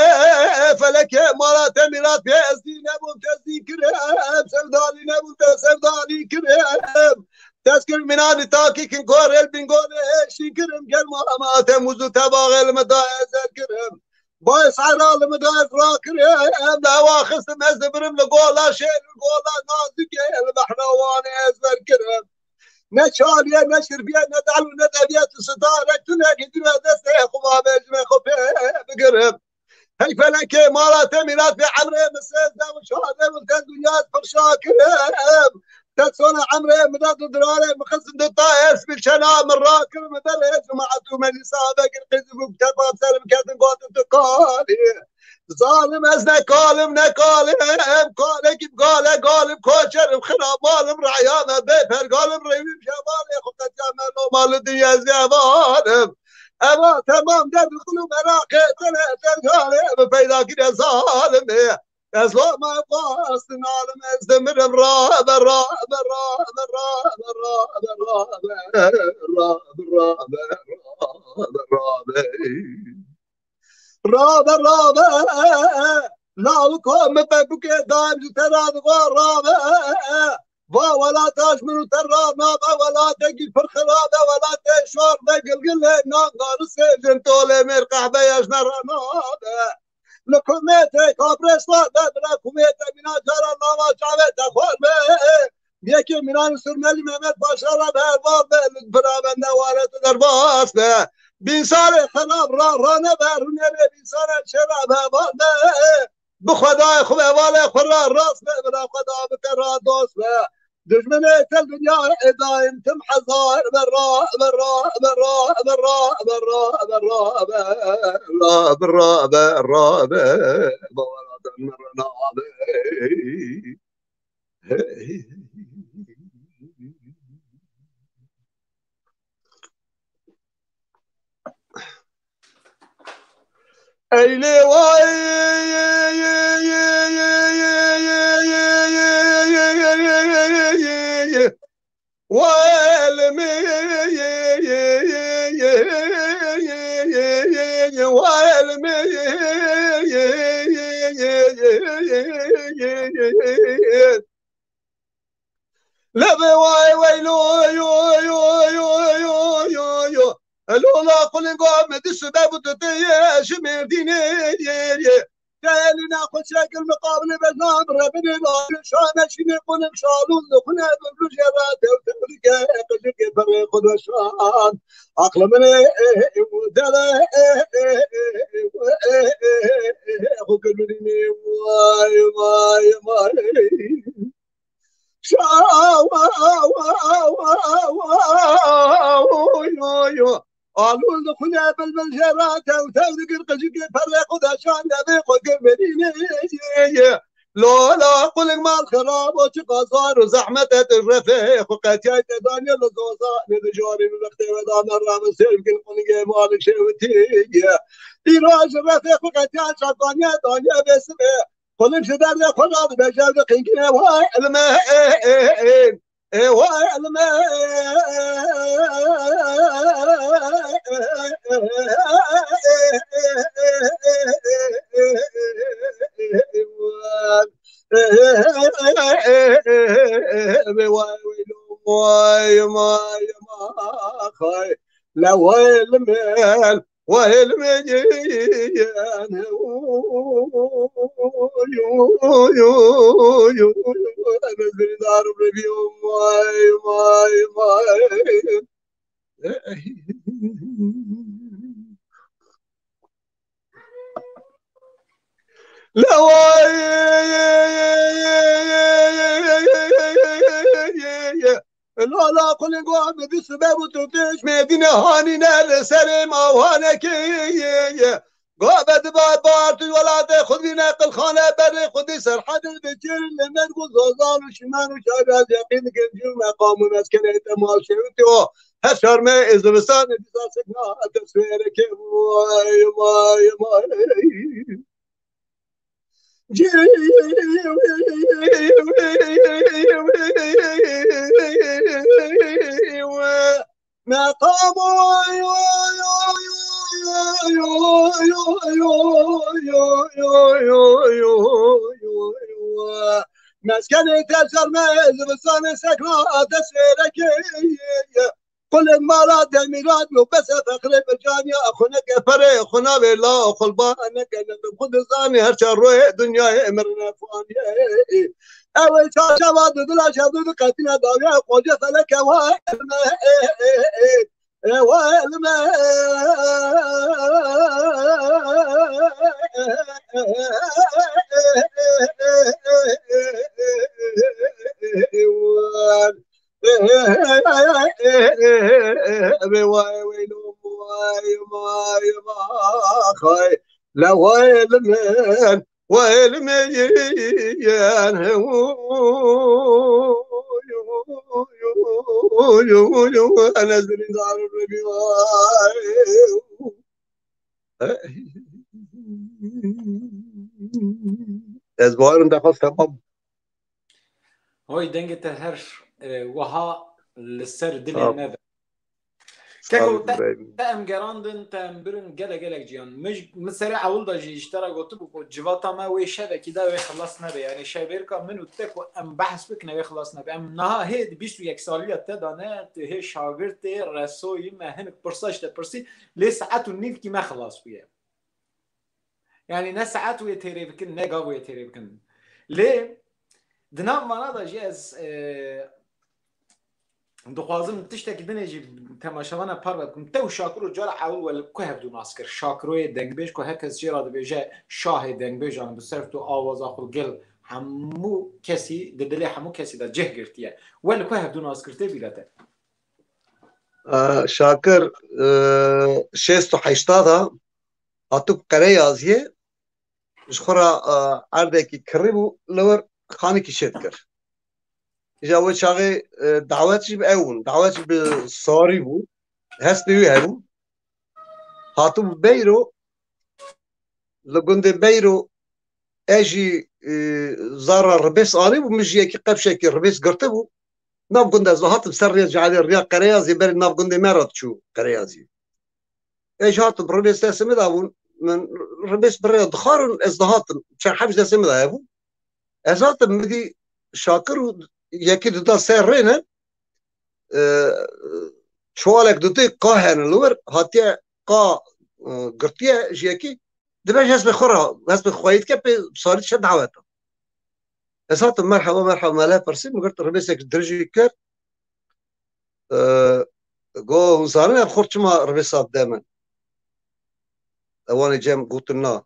felekê mala te mîrat pê, ez dî nebûm, te ez dî kirim, sevdalî nebûm, te sevdalî kirim. Dest kir mînanî takî kin, korel bingolê şîn kirim, germa ma te mûz û tebaxê li min da ez el kirim. Bay sehra li min da ez rakirim, em li hewa xistim ez dibirim li gola şêr, li gola nazikê, li behra wanê ez ver kirim. Ne çaliye, ne şirbiye, ne dal û ne deviye tu sitarek tu ne gidire destê xwe ma bejime xwe pê bigirim. Hey felekê mala te mîrat pê emrê min sêzdeh û çardeh û te dinya ez pir şakirim. Te sona emrê min da du dirarê min xistin du ta esmî çena min rakirim, min derê cumaet û meclisa vekir qîzî bû, te bab serim ketin gotin tu kalî. Zalim ez ne kalim, ne kalim, kalekî gale galim, koçerim xirab malim, reyana bê pergalim, rewîm şevalê xwe qetiya me loma li dinya ez vî hevalim. Eva temam derd û xul û meraqê te ne sergalê bi peyda kire zalimê. Ez loma xwestin alim ez dimirim rabe, rabe, rabe, rabe, rabe, rabe, rabe, rabe, rabe, rabe. Rabe, rabe, lawiko min pepikê dayim ji te re digo rabe. Va welata ji min û te re nabe, welatekî pir xirabe, welatê şor be, gilgilê nan garisê jin tolê mêr qehbe ya ji me re nabe. Li kumêtê kabrêsla de bira kumêtê mîna cara nava çavê te xwar be. Yekê mînan Surmelî Mehmet Paşa re berbar be, li bira bende ware tu derbas be. Bînsarê xerab ra rane be, rûnê rê bînsarê çêra be, val be. Bi Xwedayê xwe ve, valê xwe ra rast be, bila Xweda bike ra dost be. Dijminê te dinya ê daim tim hezar be, ra be, ra be, ra be, ra be, ra be, ra be, ra be, ra be, ra be, bawara te min re nabe. Eylê vay. Welmi, welmi. Lebe vay veylo, yo, yo, yo, yo, yo, yo. Lola qulingo me di sibe bu tu te ye, ji Mêrdînê ye, ye. Te elîna xwe çekil miqabilê bezna bi rebinê la şane şînê quling şalûn li xune bilbul jê re dew dew dike, qijikê perê xwe de şan. Aqli min ê, ê, ê, dele, ê, ê, ê, ê, ê, ê, ê, ê, xwe kirminî, vay, vay, vay. Şa, wa, wa, wa, wa, wa, yo, yo. Alûl dixule bilbil jê re tew tew dikir, qijikê perê xwe de şan, devê xwe kir berînê. Lola quling mal xirab o, çi qazar û zehmet e, tu refê xwe qetiyay te daniye li zozanê, di jorê min wextê we da me re min sêr bikin, qulingê malik şêwitiye. Îro ji refê xwe qetiya çavkaniye daniye bêsibê. Quling ji derdê xwe re dibe, jew diqînkine, vay elme, ê, ê, ê. Ê welme. Ê vay, vay, vay, vay, vay, vay. La welme. Welme. Lala kulin go me di sibe bu tu piş me dine hanine le serê ma wane ki. Go be di bar bar tu welate xud bine qilxane berê xudî serhedê de çir le merg û zozan û şiman û şaraz yaqîn dikin cû meqam û meskenê te mal şewitî o. Her şarmê ê zivistanê dîsa sekna te suêreke vay, vay, vay. Meqam meskenê te şerme zivistanê sekna te sêrekê. Qulê mala demîran û bese fexrê bi caniya xwe neke perê xwe navê la xulba neke nebe xwe dizanî her çar royê dinyayê mirine faniyê. Ew ê çarşeva di dila şevdû di qetîne dawiya qoce feleke wa elme. Ew elme. Vay, vay, vay, vay, vay. La vay, elmen. Welmeyin. Ana zirî zarû rebî. Ez bawerim defa sebab. Hoy, dengê te her, e, wiha li ser dilê me be. Keko, te, te em gerandin, te em birin gelek, gelek ciyan. Min, min serê ewil de jî ji te re gotibû ku civata me wê şevekî de wê xilas nebe. Yani şevêrka min û te ku em behs bikin wê xilas nebe. Em niha hê di bîst û yek saliya te de ne, tu hê şagirtê resoyî me hinek pirsa ji te pirsî, lê saet û nîvkî me xilas bûye. Yani ne saet wê têrê bikin, ne gav wê têrê bikin. Lê di nav vana de jî ez, e, dixwazim tiştekî dinê jî temaşevana parve bikim. Te û Şakiro cara ewil we li ku hevdû nas kir? Şakiroyê dengbêj ku her kes jê re dibêje şahê dengbêjan, bi ser tu awaza xwe gel hemû kesî, di dilê hemû kesî de cih girtiye. We li ku hevdû nas kir tê bîra te? E, Şakir, e, şêst û heşta de hatibû Qereyaziyê, ji xwe re, e, erdekî kirî bû, li wir xanekî çêdikir. Îja wê çaxê, e, dawet jî bi ew bûn. Dawet jî bi sarî bû. Hespê wî hebû. Hatibû Beyro, li gundê Beyro, e jî, e, zara ribês anîbû, min jî yekî qepşekî ribês girtibû. Nav gund ez dihatim ser rêya Cealê, rêya Qereyazê berê nav gundê me re diçû Qereyazê. Ez hatim ribês destê min de bûn. Min ribês bi rê dixwarin, ez dihatim. Çerheb ji destê min de hebû. Ez hatim, min dî Şakir û yekî dida ser rê ne. E, çuwalek didê qa hene li wir, hatiye qa, e, girtiye ji yekî. Dibe ji hespê xwe re, hespê xweyî dike pê sarî diçe daweta. Ez hatim, merheba, merheba, me lê pirsî, min girt ribêsek dirêjî kir. E, go, hûn zanin ev xort çima ribêsa dide min? Ewanê cem gotin na.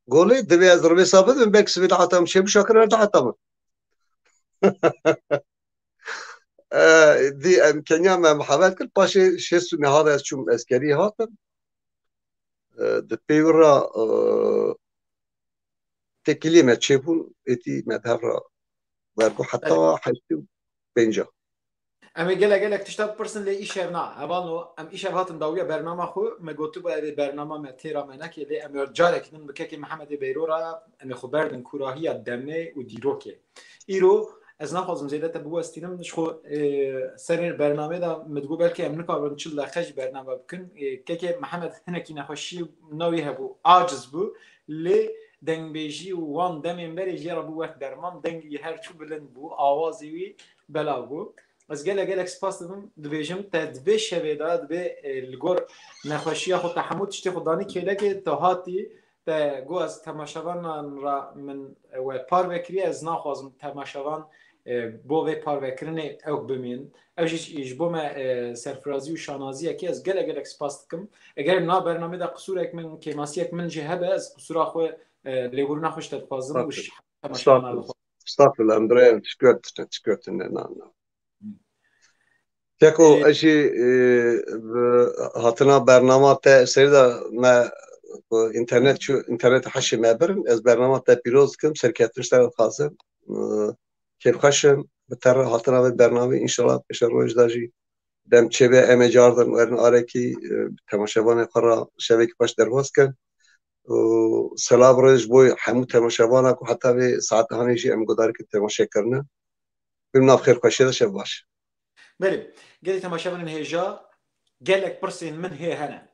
Go lê divê ez ribêsa bidim, belkî sibê dahata min çêbû, Şakir erdahata min. E, dî em Kenya me muhebet kir, paşê şêst û neh de ez çûm eskerî hatim. E, di pê wî re, e, têkiliyê me çêbûn, êdî me bi hev re wergo heta heştê û pênca. Em ê gelek gelek tişta bipirsin, lê îşev na. Hevalno, em îşev hatin dawiya bernama xwe, me gotibû ev ê bernama me têra me neke, lê em ê carekî din bi kekê Mihemedê Beyro re em ê xwe berdin kûrahiya demê û dîrokê. Îro Ez naxwazim zêde te biwestînim. Ji xwe, e, serê bernamê de min digot belkî em nikabin çil deqe jî bername bikin. E, kekê Mihemed hinekî nexweşî navî hebû, aciz bû. Lê dengbêjî û wan demên berê jê re bû wek derman. Dengê wî her çû bilind bû, awazê wî belav bû. Ez gelek gelek spas dibim, dibêjim te di vê şevê de, di vê, e, li gor nexweşiya xwe te hemû tiştê xwe danî kêlekê, te hatî, te got ez temaşevanan re min we parve kiriye, ez naxwazim temaşevan, e, bo vê parvekirinê ew bimînin. Ew jî ji bo me, e, serfirazî û şanaziyekê, ez gelek gelek spas dikim. Eger na bernamê de qisûrek min, kêmasiyek min jî hebe, ez qisûra xwe, e, lêbûrina xwe ji te dixwazim û ji temaşevanan dixwazim. Estağfurullah, em birayên tişkurt, tişkurt ne, na, na. Keko, e, ez jî, e, bi hatina bernama te serî de me, e, înternet çû, înternet heşê me birin. Ez bernama te pîroz dikim, serkeftin ji te re dixwazim. E, kêfxweş im bi te re hatina vê bernamê. Înşallah pêşerojê de jî dem çêbe em ê cardin werin arekî, e, temaşevanê xwe re şevekî xweş derbas kin. Û selav rêz ji bo hemû temaşevana ku heta vê saeta hanê jî em gudarî temaşe kirine. Bim nav xêr xweşiyê de şev baş. Belê, gelî temaşevanên hêja, gelek pirsên min hê hene.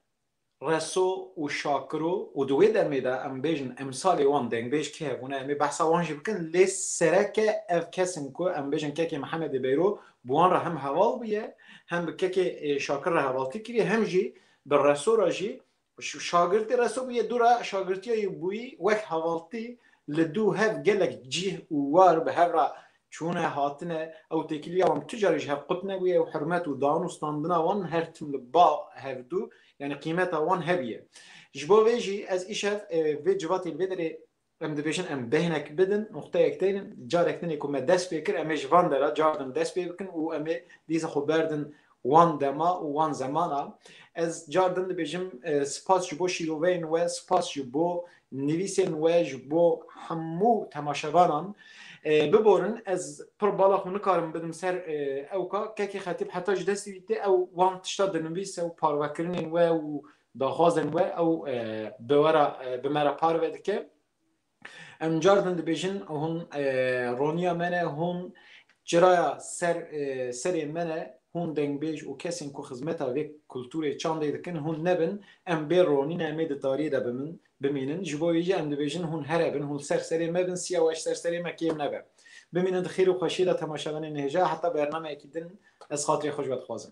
Reso û Şakiro û di wê demê de em bêjin emsalê wan dengbêj kê hebûne, em ê behsa wan jî bikin, lê sereke ev kesin ku em bêjin kekê Mihemedê Beyro bi wan re hem heval bûye, hem bi kekê, e, Şakir re hevaltî kiriye, hem jî bi Reso re jî Ş-, şagirtê Reso bûye dû re şagirtiya yê bûyî wek hevaltî li dû hev gelek cih û war bi hev re çûne hatine, ew têkiliya wan tu carî ji hev qut nebûye û hurmet û dan û standina wan her tim li ba hevdû, yanî qîmeta wan hebûye. Ji bo vê jî ez îşev, e, vê civatê li vê derê em dibêjin em bêhnek bidin, nuqteyek tênin, carek din ê ku me dest pê kir, em ê ji van dera car din dest pê bikin û em ê dîsa xwe berdin wan dema û wan zemana. Ez car din dibêjim, e, spas ji bo şîroveyên we, spas ji bo nivîsên we, ji bo hemû temaşevanan. E, biborin, ez pir bala xwe nikarim bidim ser, e, ewka. Kekê Xetîb heta ji destî wî tê, ew wan tişta dinivîse û parvekirinên we û daxwazên we, ew, e, bi we re, e, bi me re parve dike. Em car din dibêjin, hûn, e, roniya me ne, hûn çiraya ser, e, serê me ne, hûn dengbêj û kesên ku xizmeta vê kulturê çandê dikin, hûn nebin, em bê ronî ne, em ê di tariyê de bimin, bimînin. Ji bo wê jî em dibêjin, hûn here bin, hûn ser serê me bin, siya we ji ser serê me kêm nebe. Bimînin di xêr û xweşiyê de temaşevanên hêja, heta bernameyekî din ez xatirê xwe ji we dixwazim.